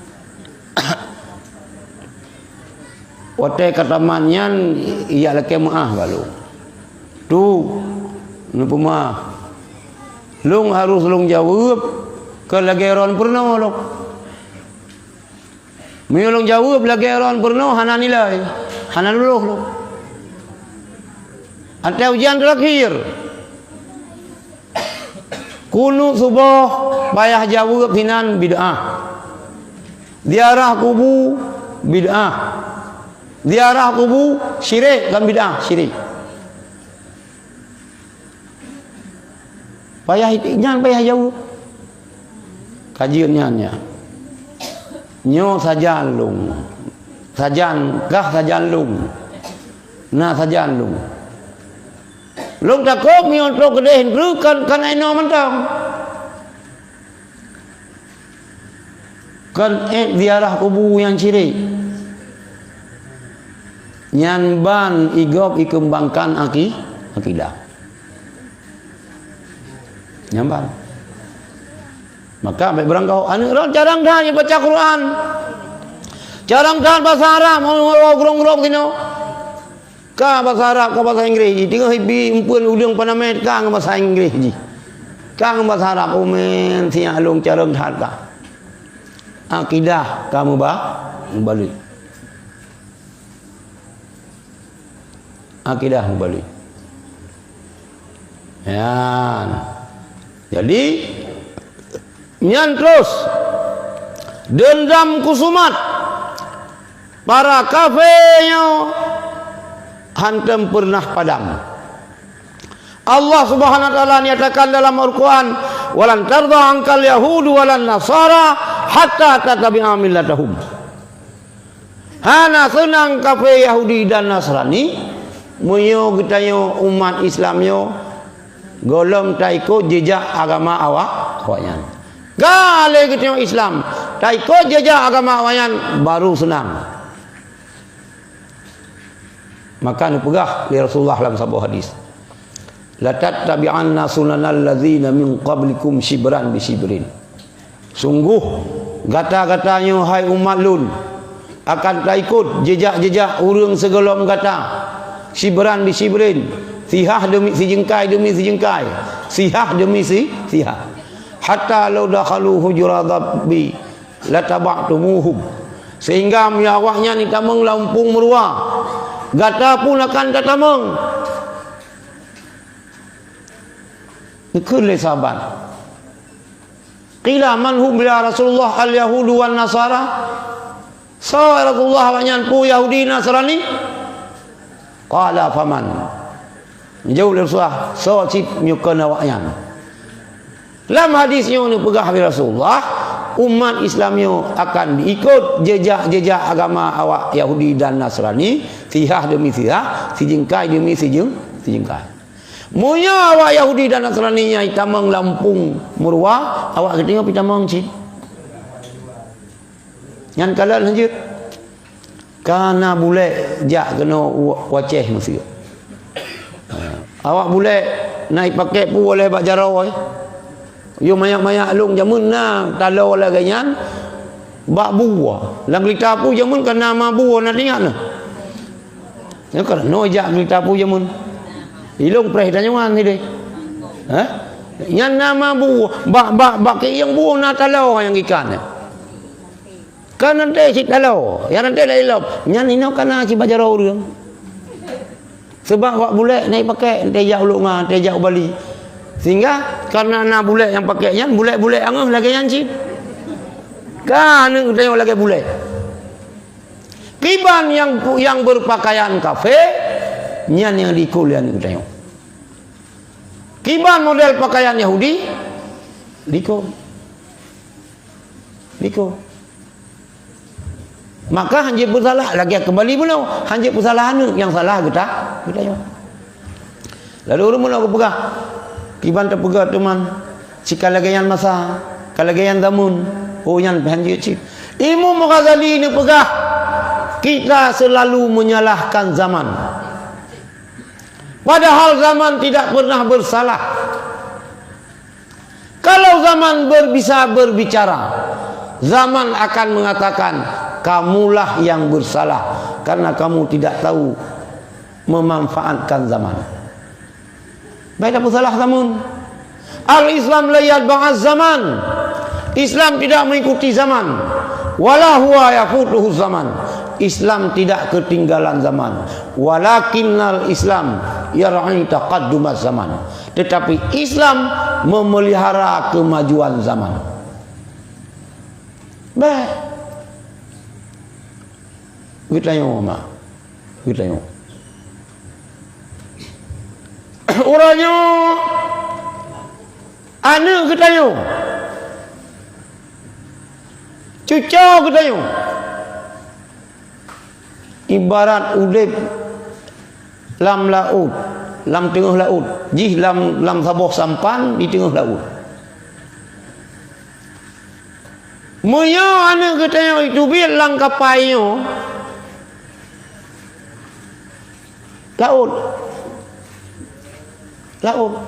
Watée ka tamat nyan, ijak lakée meuáh bak lôn. Tu, neupeumeuáh. Lôn harôh lôn jaweueb keu lagée droen peurunoe lôn. Meunyoe lôn jaweueb lagée droen peurunoe, hana nilai, hana lulôh lôn. Watée ujian teurakhir, kunut suboh payah jaweueb hinan bid'ah. Ziarah kubu bid'ah. Ziarah kubu syirik, kon bid'ah, syirik. Payah itik nyan payah jaweueb. Ka jeuet nyan nyan. Nyoe sajan lôn. Sajan kah sajan lôn. Na sajan lôn. Lôn takot meunyoe trok keudeh treuk kan, kan inoe mantong. Kon ék ziarah kubu nyang syirik. Nyan ban igob ikeumbangkan aki-, akidah. Nyan ban. Maka bék beurangkaho. Aneuk droen carang that baca Quran. Carang that basa Arab, grong-grong sinoe. Ka basa Arab, ka basa Inggréh jih. Teungoh ibi eumpeuen udeueng panamét ka ngon basa Inggréh jih. Ka ngon basa Arab, umen siat lôn carông that ka. Akidah ka meuba-, meubalek. Akidah meubalek. Nyan. Jadi, nyan terus, deundam khusumat para kafé nyoe hántom peureunah padam. Allah Subhanahu wa Taala nyatakan dalam Al-Quran, "Walan tarda angkal yahudu walan nasara hatta tattabi'a millatahum." Hana seunang kafé Yahudi dan Nasrani, meunyoe geutanyoe umat Islam nyoe gohlom taikot jejak agama awak, awaknyan. Ka lé geutanyoe Islam, taikot jejak agama awaknyan, baru seunang. Maka neupeugah lé Rasulullah lam saboh hadis, "Latattabi'anna sunanal ladzina min qablikum shibran bi shibrin." Sunggoh gata-gata nyoe, hai umat lôn, akan taikot jejak-jejak ureuëng sigohlom gata, shibran bi shibrin, sihah deumi sijeungkai deumi sijeungkai, sihah deumi si-, sihah. "Hatta law dakhalu hujura dhabbi lataba'tumuhum." Sehingga meunyoe awaknyan jitamong lam umpung meuruwa, gata pun akan tatamong. Geukheun lé sahabat, "Qila man hum ya Rasulullah, al-yahudu wan nasara?" "Soe ya Rasulullah, awaknyan peue Yahudi Nasrani?" Qala faman. Jaweueb lé Rasulullah, "Soe cit nyoe kon awaknyan?" Lam hadis nyoe neupeugah lé Rasulullah, umat Islam nyoe akan diikot jejak-jejak agama awak Yahudi dan Nasrani, sihah deumi sihah, sijeungkai deumi sijeung-, sijeungkai. Meunyoe awak Yahudi dan Nasrani nyan jitamong lam umpung meuruwa, awak geutanyoe pih tamong cit. Nyan kalon hanjeuet. Ka na bulek jak keunoe u-, u Aceh meuseu. Ha, awak bulek na jipakék peue lé bak jaroe. Yôh manyak-manyak lôn jameun na taloe lagée nyan bak bu. Lam geurita peue jameun ka na ma bu, na teuingat na? Nyoe ka na jak geurita peue jameun. Ilôn preh tanyoe nyan sideh. Hah? Nyan na ma bu, bak, bak, bak keuieng bu na taloe nyang ikan nyan. Kan ranté cit taloe, nyang ranté lom. Nyan inoe ka na cit bak jaroe ureuëng. Sabab awak bulek na jipakék, ranté jak u Lhok Nga, ranté jak u Bali. Sehingga kareuna na bulek nyang pakék nyan, bulek-bulek angoh lagée nyan cit. Ka aneuëk geutanyoe lagée bulek. Kiban nyang, nyang beupakaian kafé, nyan nyang diikot lé aneuëk geutanyoe. Kiban model pakaian Yahudi, diikot. Diikot. Maka hanjeuet peusalah, lagée keumbali bunoe, hanjeuet peusalah aneuëk nyang salah geuta-, geutanyoe. Lalu ureuëng bunoe geupeugah, kiban tapeugah teuma, si ka lagée nyan masa, ka lagée nyan zameun, oh nyan hanjeuet cit. Imam Ghazali neupeugah, kita selalu menyalahkan zaman. Padahal zaman tidak pernah bersalah. Kalau zaman ber-, bisa berbicara, zaman akan mengatakan, "Kamulah yang bersalah karena kamu tidak tahu memanfaatkan zaman." Baik, tak salah zaman. Al-Islam la yatba'az zaman. Islam tidak mengikuti zaman. Wala huwa yafutuhu zaman. Islam tidak ketinggalan zaman. Walakinnal Islam yar'i taqaddumaz zaman. Tetapi Islam memelihara kemajuan zaman. Bah. Geutanyoe mak. Geutanyoe. Uroe nyoe aneuëk geutanyoe. Cuco geutanyoe. Ibarat udeb lam laôt, lam teungoh laôt, jih lam, lam saboh sampan di teungoh laôt. Meunyoe aneuëk geutanyoe jiteubiet lam kapai nyoe, laôt, laôt.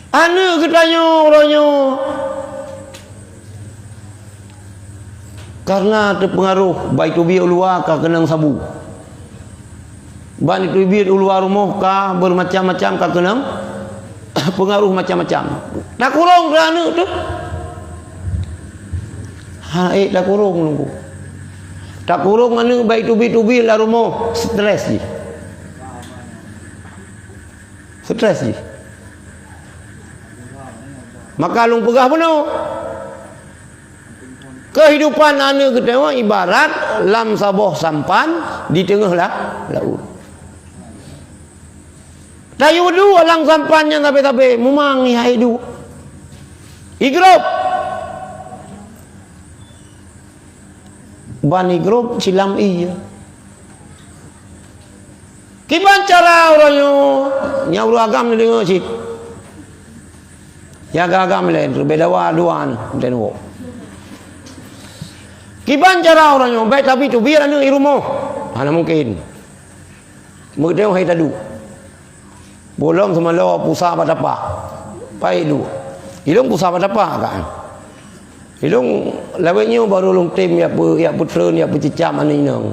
Aneuëk geutanyoe uroe nyoe, karena teupeungaruh bak jiteubiet u luwa ka keunong sabu. Bak jiteubiet u luwa rumoh ka beureumacam-macam ka keunong peungaruh macam-macam. Takurong keu aneuëk teuh. Ha, eh, takurong lungku. Takurong aneuëk bak jiteubiet-teubiet lam rumoh, stres jih. Stres jih. Maka lôn peugah bunoe, keuhidupan aneuëk geutanyoe ibarat lam saboh sampan di teungoh la-, laôt. Tayue duek lam sampan nyan sabe-sabe, mumang ihai duek. Igrôb. Ban igrôb silam ie. Kiban cara uroe nyoe, nyang ureuëng agam neudeungoe cit. Nyang agam-agam lé, leubeh dawa dua nyoe, enten woe. Kiban cara uroe nyoe, bék tabi-tubi aneuëk i rumoh. Hana mungken. Meuteumé hai taduek. Bolom seumalo pusa bak tapak. Pai duek. Ilong pusa bak tapak kan. Ilong lawét nyoe baru lôn tem yak peu-, yak peutreun, yak peucicam aneuk inong.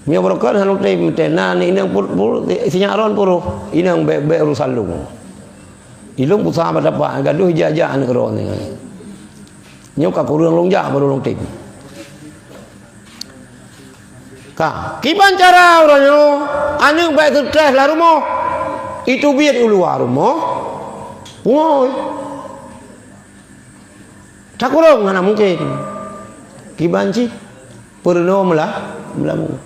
Nyoe barokon hana lôn tem teuh. Na aneuk inong pur-, pur-, sinyak ron puruh. Inong bék, bék urusan lôn. Ilong pusa bak tapak, gadoh ijak-jak aneuk ron nyoe. Nyoe ka kureueng lôn jak baru lôn tem. Ka, kiban cara uroe nyoe, aneuk bék seutres lam rumoh. Itubiet u luwa rumoh. Pungoe. Takurong hana mungken. Kiban cit peurunoe meula-, meulamu.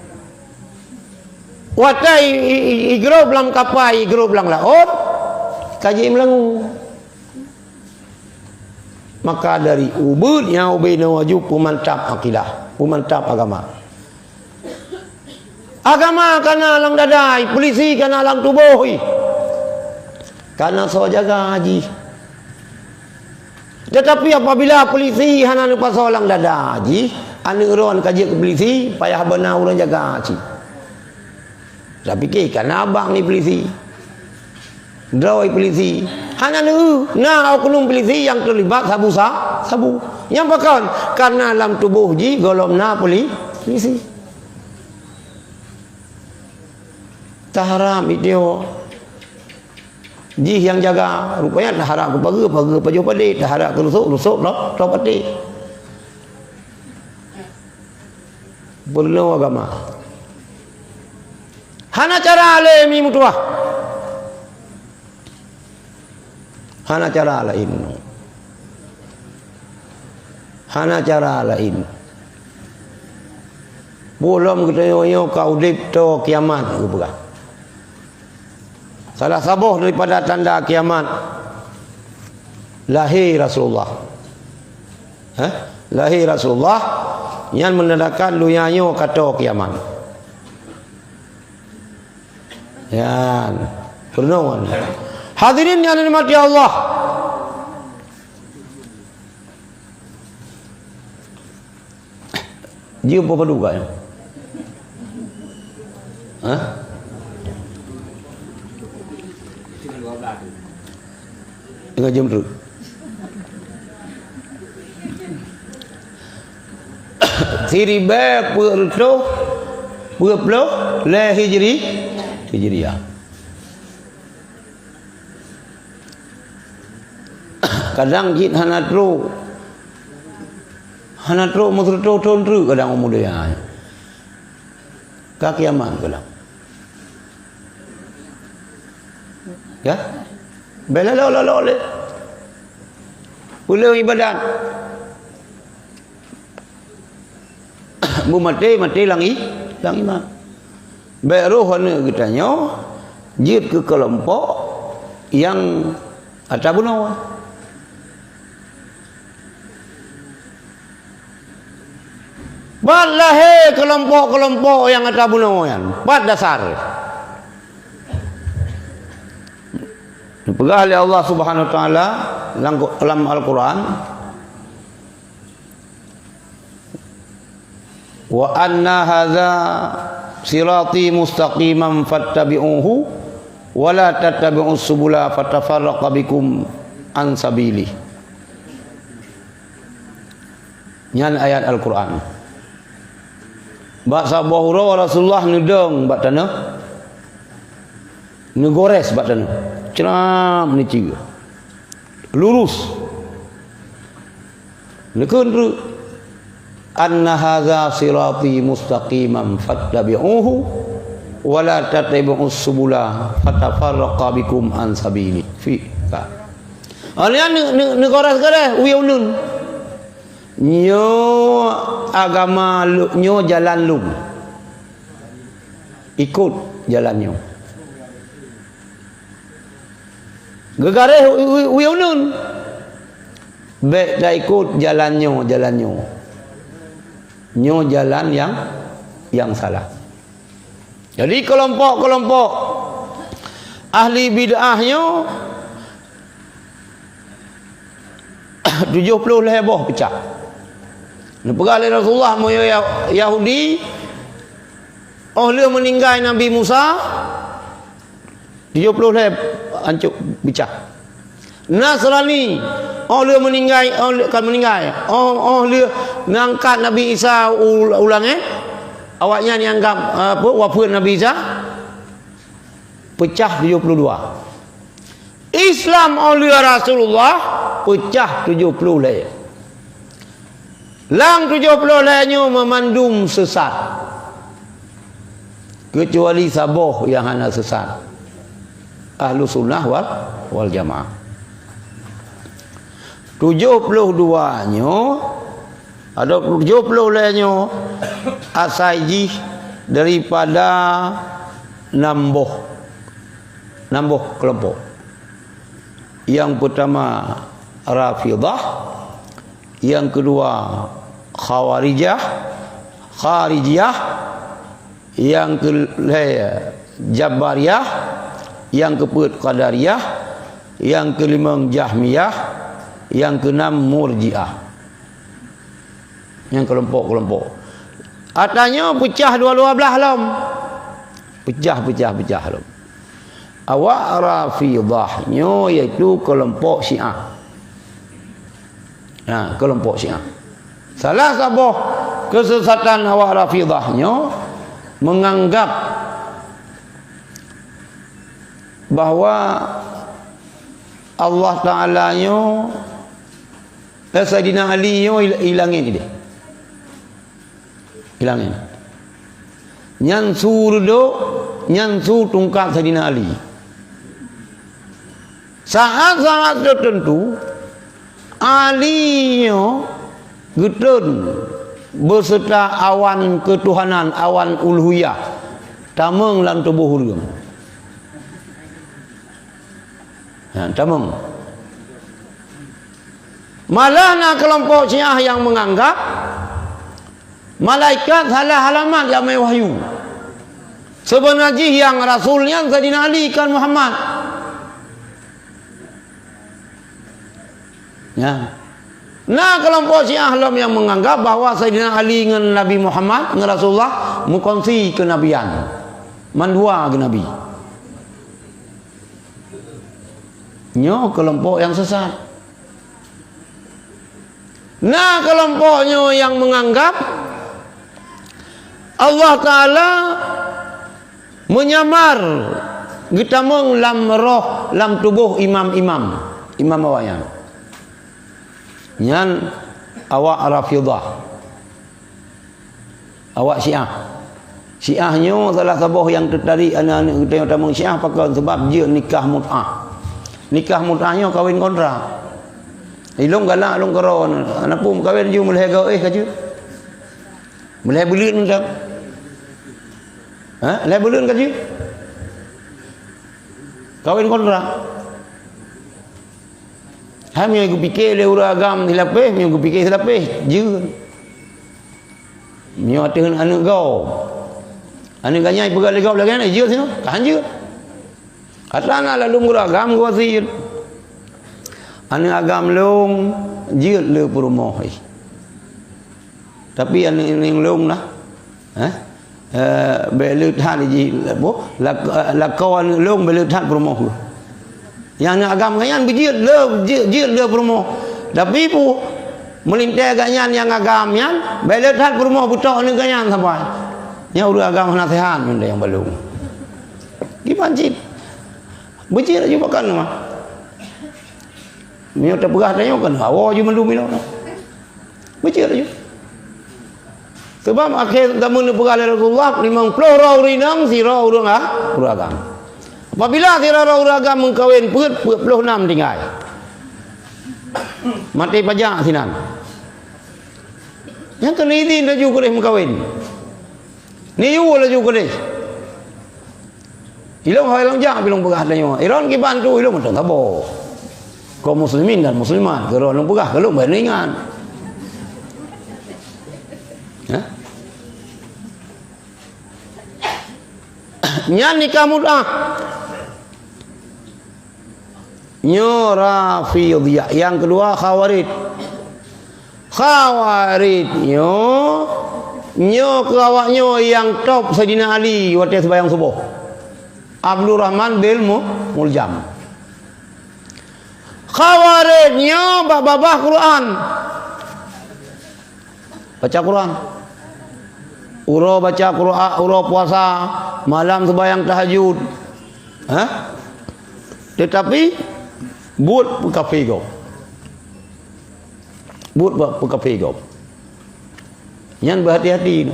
Watée i, i, i, igrôb lam kapai, igrôb lam laôt, ka jimeulamu. Maka dari ubit nyang ubit nyoe aju peumantap akidah, peumantap agama. Agama kana lam dada, polisi kana lam tuboh, kana soe jaga jih. Tetapi apabila polisi hana neupasoe lam dada jih, aneuk ron ka jeuet keu polisi, payah beuna ureuëng jaga cit. Tapike kana abang ni polisi. Droe polisi. Hana neueu, na oknum polisi nyang teulibat sabu sa-, sabu. Nyang pakon, karena lam tuboh jih gohlom na poli-, polisi. Taharap video jih nyang jaga, rupanya taharap keu pageue, pageue pajoh padé, taharap keu rusok, rusok troh, troh padé. Peurunoe agama. Hana cara lé mi meutuwah. Hana cara laén. Hana cara laén. Bolom geutanyoe nyoe ka udeb toe kiamat geupeugah. Salah saboh daripada tanda kiamat, lahé Rasulullah. Hah? Lahé Rasulullah, nyan meunandakan donya nyoe ka toe kiamat. Nyan, peurunoe. Hadirin nyang dirahmati Allah. Jeuet peue padum ka nyoe? Hah? Teungoh jeuem treuk. Siribèe peuet reutôh peuet ploh lhèe Hijri, Hijriah. Kadang cit hana trôk. Hana trôk meuseureutoh thôn treuk kadang umu donya. Ka kiamat kadang. Ya? Bèk lalo-lalo lé. Peuleueh ibadat. Beumaté, maté lam i-, lam iman. Bèk roh aneuk geutanyoe jeuet keu keulompok nyang ata bunoe. Pat lahé keulompok-keulompok nyang ata bunoe nyan? Pat dasar? Neupeugah lé Allah Subhanahu wa Taala lam, lam Al-Quran, "Wa anna hadza sirati mustaqiman fattabi'uhu wa la tattabi'us subula fatafarraqa bikum an sabilih." Nyan ayat Al-Quran. Bak saboh uroe Rasulullah neudong bak tanoh, neugores bak tanoh. Cram neucue. Lurus. Neukheun treuk, "Anna hadza sirati mustaqiman fattabi'uhu wa la tattabi'us subula fatafarraqa bikum an sabili." Fi, ka. Awaknyan neu-, neu-, neugores-gores, uyue uneun. Nyoe agama lôn, nyoe jalan lôn. Ikot jalan nyoe. Geugaréh u-, u-, uyue uneun. Bèk taikot jalan nyoe, jalan nyoe. Nyoe jalan nyang, nyang salah. Jadi, keulompok-keulompok ahli bid'ah nyoe tujoh ploh lhèe boh peucah. Neupeugah lé Rasulullah, meunyoe Ya-, Yahudi, óh lheueh meuninggai Nabi Musa, tujoh ploh lhèe ancok peucah. Nasrani, óh lheueh meuninggai, óh lheueh, ka meuninggai, óh, óh lheueh neuangkat Nabi Isa u, u langèt, awaknyan nyang anggab, apa, wafeuet Nabi Isa, peucah tujoh ploh dua. Islam óh lheueh Rasulullah peucah tujoh ploh lhèe. Lam tujoh ploh lhèe nyoe meumandum sesat. Keucuali saboh nyang hana sesat. Ahlussunnah wal, wal Jamaah. Tujoh ploh dua nyoe, atau tujoh ploh lhèe nyoe, asai jih daripada nam boh, nam boh keulompok. Nyang peutama Rafidhah, nyang keudua Khawarijah, Kharijiyah, nyang keulhèe Jabariyah, nyang keupeuet Qadariyah, nyang keulimong Jahmiyah, nyang keunam Murji'ah. Nyang keulompok-keulompok. Ata nyoe peucah dua, dua blaih lom. Peucah, peucah, peucah lom. Awak Rafidhah nyoe yaitu keulompok Syiah. Ha, keulompok Syiah. Salah saboh keusesatan awak Rafidhah nyoe meunganggab bahwa Allah Taala nyoe, eh, Saidina Ali nyoe i, i langèt idéh. I langèt. Nyan su reudôk, nyan su tungkat Saidina Ali. Saat-saat teuteuntu, Ali nyoe geutreun beuseureuta awan keutuhanan, awan uluhiyah, tamong lam tuboh ureueng. Ha, tamong. Malah na keulompok Syiah nyang meunganggab malaikat salah alamat nyang meuwahyu. Seubeuna jih nyang rasul nyan Saidina Ali, kon Muhammad. Ya. Na keulompok Syiah lom nyang meunganggab bahwa Saidina Ali ngon Nabi Muhammad, ngon Rasulullah, meukongsi keunabian. Mandua geunabi. Nyoe keulompok nyang sesat. Na keulompok nyoe nyang meunganggab Allah Taala meunyamar geutamong lam roh, lam tuboh imam-imam, imam awaknyan. Nyan awak Rafidhah. Awak Syiah. Syiah nyoe salah saboh nyang teutarik aneuëk-aneuëk geutanyoe tamong Syiah pakon, sabab jeuet nikah mut'ah. Nikah mut'ah nyoe kawén kontrak. Ilôn galak lôn keudroe, hana peue meukawén ju meulhèe goe ka jeuet. Meulhèe buleuen mantong. Ha? Lhèe buleuen ka jeuet. Kawén kontrak. Hai meunyoe geupike lé ureuëng agam silapéh, meunyoe geupike silapéh, jeuet. Meunyoe ateueh aneuëk gob, aneuëk gobnyan peugah lé gob lagée nyan, jeuet sinoe, ka han jeuet. Atra na lalom ureuëng agam geuwasiet. Aneuëk agam lôn jeuet le peurumoh. Tapi aneuëk inong lôn lah, eh, eh, bék le that jih, apa, lak-, lakoe aneuëk lôn bék le that peurumoh. Nyang aneuëk agam gobnyan beujeuet le, jeuet, jeuet le peurumoh. Tapi pu-, meulintée gobnyan nyang agam nyan, bék le that peurumoh beutok aneuëk gobnyan sabai. Nyan ureuëng agam hana seuhat nyan nyang balong. Kiban cit. Beujeuet laju pakan mah. Meunyoe teupeugah tanyoe kan hawa ju mandum inoe. Beujeuet laju. Sebab akhé zaman neupeugah lé Rasulullah, limong ploh droe ureuëng inong, sidroe ureuëng a-, ureuëng agam. Apabila sidroe ureuëng agam meukawén peuet, peuet ploh nam tinggai. Maté pajak sinan. Nyang keuneuk idhin laju keudeh meukawén. Neuyue laju keudeh. Ilôn hai lôn jak, ilôn peugah tanyoe. Iron kiban tu ilôn mantong saboh. Kaum muslimin dan muslimat, keu lôn peugah, keu lôn bèk ingat. Hah? Nyan nikah mut'ah. Nyoe Rafidhiyah. Nyang keudua Khawarij. Khawarij nyoe, nyoe keu awak nyoe nyang top Saidina Ali watée seubayang suboh. Abdurrahman bin Mu-, Muljam. Khawarij nyoe bak babah Quran. Baca Quran. Uroe baca Quran, uroe puasa, malam seubayang tahajud. Hah? Tetapi buet peukafé gob. Buet bak peukafé gob. Nyan beuhati-hati.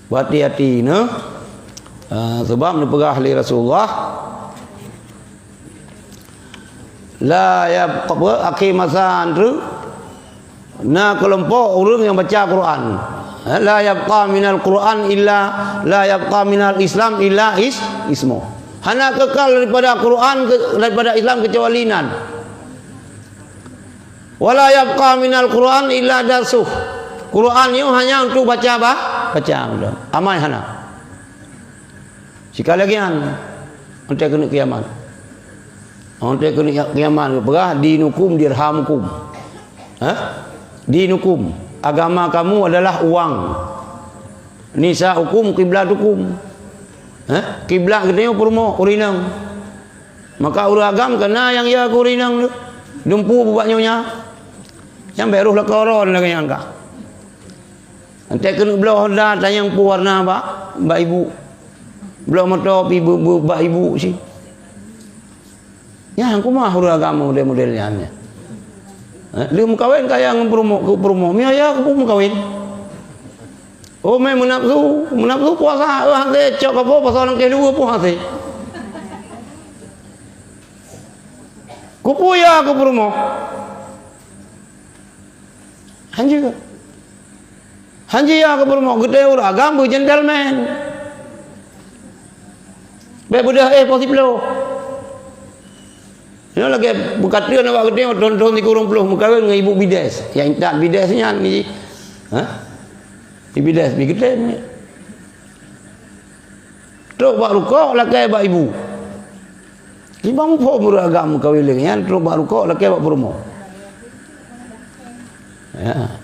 Beuhati-hati, nah. Ah, sebab neupeugah lé Rasulullah, la yabqa, akhé masa nyan, na keulompok ureuëng nyang baca Quran. La yabqa minal Quran illa, la yabqa minal Islam illa is-, ismu. Hana keukal daripada Quran ke-, daripada Islam keucuali nan. Wala yabqa minal Quran illa darsuh. Quran nyoe hanya untuk baca bah, baca. Amai hana. Sikali lagi nyan, 'oh watée keuneuk kiamat. 'Oh watée keuneuk kiamat, peugah, "Dinukum dirhamukum." Hah? Dinukum, agama kamu adalah uang. Nisaukum qiblatukum. Hah? Kiblat geutanyoe peurumoh, ureuëng inong. Maka ureuëng agam kana nyang ya keu ureuëng inong tu. Dumpeue bak nyoe nyan. Nyang bék roh lakoe droen lagée nyang ka. Entek keuneuk bloe Honda tanyong peue warna bak, bak ibu. Bloe moto pi bu-, bu-, bak ibu si. Nyan kumaha ureuëng agam model-model nyan, nyan. Eh, lheueh meukawen kaya ngon peurumoh, keu peurumoh. Miaya keu meukawen. Oh, mé meunafsu, meunafsu puasa, eh, hase cok kapo pasal langkah dua pun hase. Kupuya keu peurumoh. Hanjeuet. Hanjeuet ya keu peurumoh, geutanyoe ureuëng agam beu gentleman. Bék beudôh éh po siploh. Nyoe lagèe beukateun awak geutanyoe thon-thon sikureueng ploh meukawen ngon ibu bides. Nyang intat bides nyan ni. Ha? Di bides bi geutem ni. Trok bak rukok lakèe bak ibu. Di bang phom ureueng agam meukawen lé nyan trok bak rukok lakèe bak peurumoh. Ya.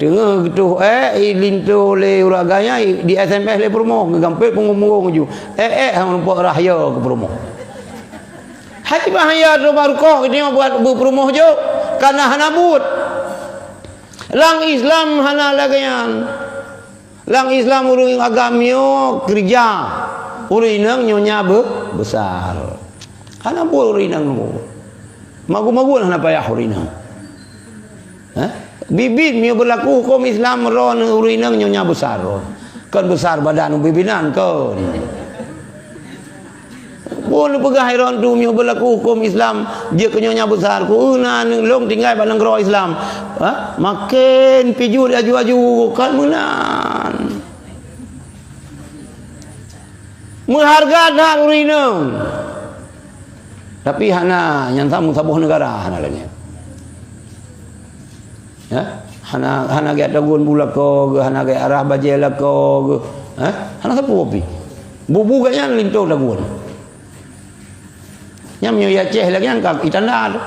Teungoh geutoh èk, i linto lé ureueng agam nyan, di S M S lé peurumoh, geugampét punggong-punggong ju. Èk, èk, han meurumpok rhah yo keu peurumoh. Hai bahaya tu bak rukok, geutanyoe buet beu peurumoh jok, kana hana buet. Lam Islam hana lagèe nyan. Lam Islam ureueng agam nyoe keureuja, ureueng inong nyoe nya be-, besar. Hana buet ureueng inong nyoe. Magu-magu hana payah ureueng inong. Hah? Bit-bit meunyoe beulaku huköm Islam droeneuh ureueng inong nyoe nya besar. Kon besar badan ubit-ubit nan kon. Peue neupeugah droeneuh tu meunyoe beulaku huköm Islam, jeuet keu nyoe nya besar, ku na aneuk lôn tinggai bak nanggroe Islam. Ha? Maken pijut aju-aju, kon meunan. Meuhareuga that ureueng inong. Tapi hana, nyang saboh-saboh neugara hana lagèe nyan. Ya? Hana, hana gèt tagun bu lakoe geuh, hana gèt arah bajèe lakoe geuh. Ha? Hana sapeue pih. Bu-bu geuh nyan linto tagun. Nyan meunyoe i Aceh lagèe nyan ka itanda tu.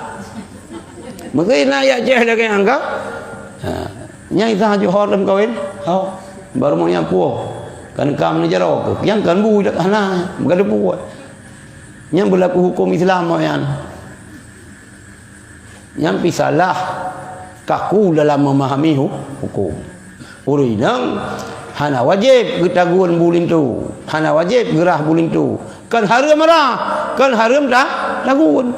Meusti na i Aceh lagèe nyan ka. Ha. Nyan i Aceh Johor lam kawen. Oh. Baru mau nyan puoh. Kan kam ni jaroe. Nyan kan bu dak hana. Bukan debu. Nyan beulaku huköm Islam nyan. Nyan pih salah kaku dalam memahami hu-, huköm. Ureueng inong hana wajéb geutagun bu linto, hana wajéb geurah bu linto. Kon hareuem rah, kon hareuem ta-, tagun.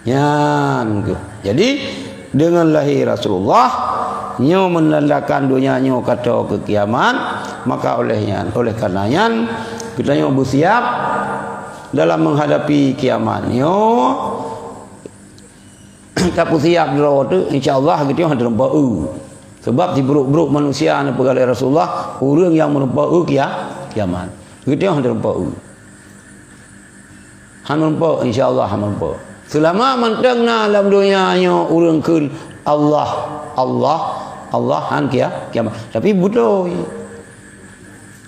Nyan keuh. Jadi, deungon lahé Rasulullah, nyoe meunandakan donya nyoe ka toe keu kiamat, maka oleh nyan, oleh karena nyan, geutanyoe beusiap dalam menghadapi kiamat nyoe, tapeusiap droe teuh, insya Allah geutanyoe hana teureumpok eu. Sebab sibrok-brok manusia neupeugah lé Rasulullah, ureueng nyang meureumpok eu kia-, kiamat. Geutanyoe hana teureumpok eu. Hana meureumpok, insya Allah hana meureumpok. Seulama mantong na lam donya nyoe ureueng kheun Allah, Allah, Allah, han kia-, kiamat. Tapi beutôi.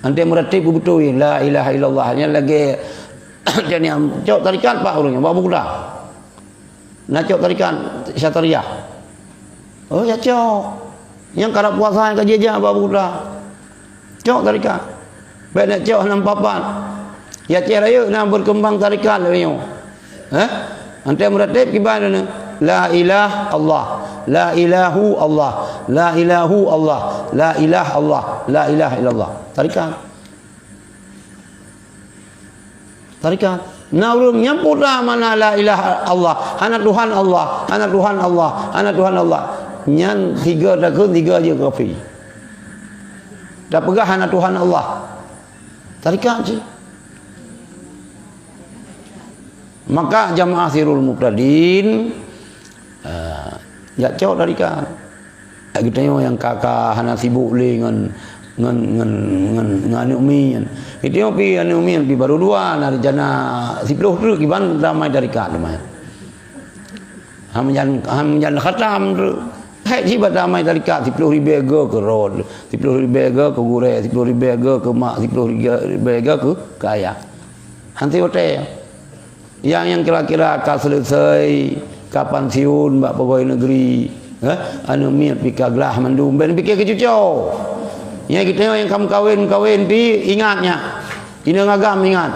Anté meuratéb beutôi, la ilaha illallah. Nyan lagèe, jadi cok tarikat pak ureueng nyan, bak buku dah. Na cok tarikat Syatariah. Oh, ya cok. Nyang karab puasa nyang ka jijak bak buta. Cok tarikat. Bèk nak cok hana papat. Ya cek rayeuk na berkembang tarikat lagèe nyoe. Hah? Antai meuratéb kiban na. La ilah Allah. La ilahu Allah. La ilahu Allah. La ilah Allah. La ilaha illallah. Tarikat. Tarikat. Na ureueng nyang peugah makna la ilaha Allah, hana Tuhan Allah, hana Tuhan Allah, hana Tuhan Allah. Nyan tiga takheun tiga jeuet kafé. Tapeugah hana Tuhan Allah. Tarikat cit. Maka jamaah Sirul Mubtadin, ah, jak cok tarikat. Geutanyoe nyang ka, ka hana sibuk lé ngon, ngon, ngon, ngon, ngon aneuk mi nyan. Geutanyoe pi aneuk mi nyan pi barô dua, na rencana siplôh treuk kiban damai tarikat damai. Han meujan, han meujan khatam treuk. Hai sibat damai tarikat siplôh ribèe go keu rot, siplôh ribèe go keu gurèe, siplôh ribèe go keu mak, siplôh ribèe go keu, keu ayah. Han sibat watèe. Nyang, nyang kira-kira ka selesai, ka pensiun bak pegawai negeri, eh, aneuk miet pi ka glah mandum, ben pikir keu cuco. Nyang geutanyoe nyang ka meukawen-kawen pi ingat nyak. Inong agam ingat.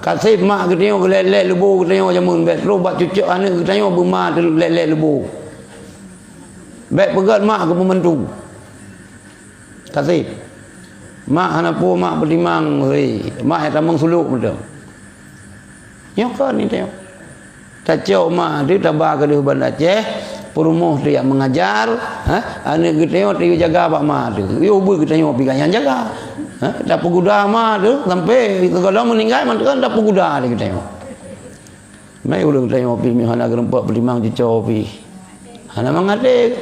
Ka sép mak geutanyoe geulèt-lèt leubo geutanyoe jameun, bèk troh bak cuco aneuk geutanyoe beuma lèt-lèt leubo. Bèk peugèt mak keu pembantu. Ka sép. Mak hana peue mak peutimang, hei. Mak nyang tamong sulok mantong. Nyoe kon ni teuh. Tacok mak teuh taba keudeh Banda Aceh, peurumoh teuh nyang mengajar, ha? Aneuk geutanyoe teuh jaga bak mak teuh. Yôh beuh geutanyoe pi ganyang jaga. Ha? Tapeuguda mak teuh sampai sigohlom meuninggai mantong tapeuguda lé geutanyoe. Meunan ureueng tanyoe pih meuhana geurumpok peutimang cuco pih. Hana mangat lé.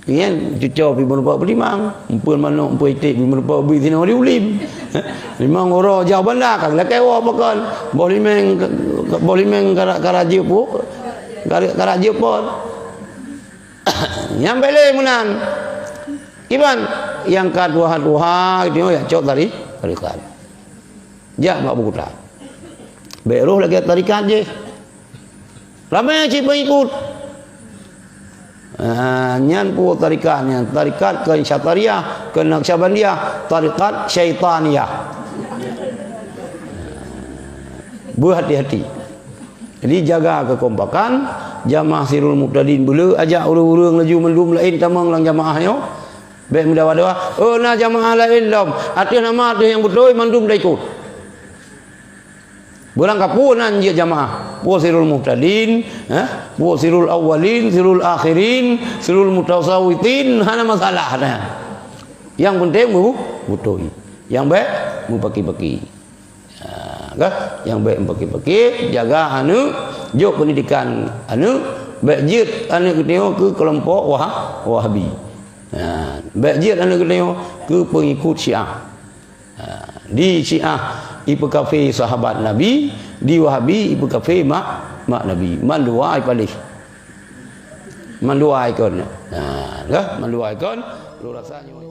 Nyan cuco pi meureumpok peulimang, empeuen manok, empeuen iték pi meureumpok bui sinoe di ulim. Limong uroe jauh banda ka lakée woe pakon. Boh limeng, boh limeng kara-, kara jeuet pu-, kara-, kara jeuet pot. Nyang bèk lé meunan. Kiban nyang ka tuha-tuha gitu ya cok tari, tarikat. Jak bak buku ta. Bèk roh lagèe tarikat jih. Ramé cit pengikut. Ah, nyan peue tarikat nyan. Tarikat kon Syatariah, kon Naqsyabandiyah, tarikat Syaitaniyah. Beuhati-hati. Jadi jaga kekompakan, jamaah Sirul Muhtadin beu le ajak ureueng-ureueng laju mandum laén tamong lam jamaah nyoe. Bèk meudawa-dawa, "Oh, na jamaah laén lom." Ateueh nama ateueh nyang beutôi mandum taikot. Beurangkapeue nan jeuet jamaah. Peue Sirul Muhtadin, eh? Peue Sirul Awwalin, Sirul Akhirin, Sirul Mutasawwitin, hana masalah na. Nyang penting mu-, beutôi. Nyang bèk mupaki-paki. Ha, ka? Nyang bèk mupaki-paki, jaga aneuk, jok pendidikan aneuk, bèk jeuet aneuk geutanyoe keu keulompok Wah-, Wahabi. Ha, bèk jeuet aneuk geutanyoe keu pengikut Syiah. Ha, di Syiah ipeukafé sahabat Nabi, di Wahabi ipeukafé mak, mak Nabi. Mandua ipaléh. Mandua ikon. Ha, ka? Mandua ikon. Lôn rasa nyoe.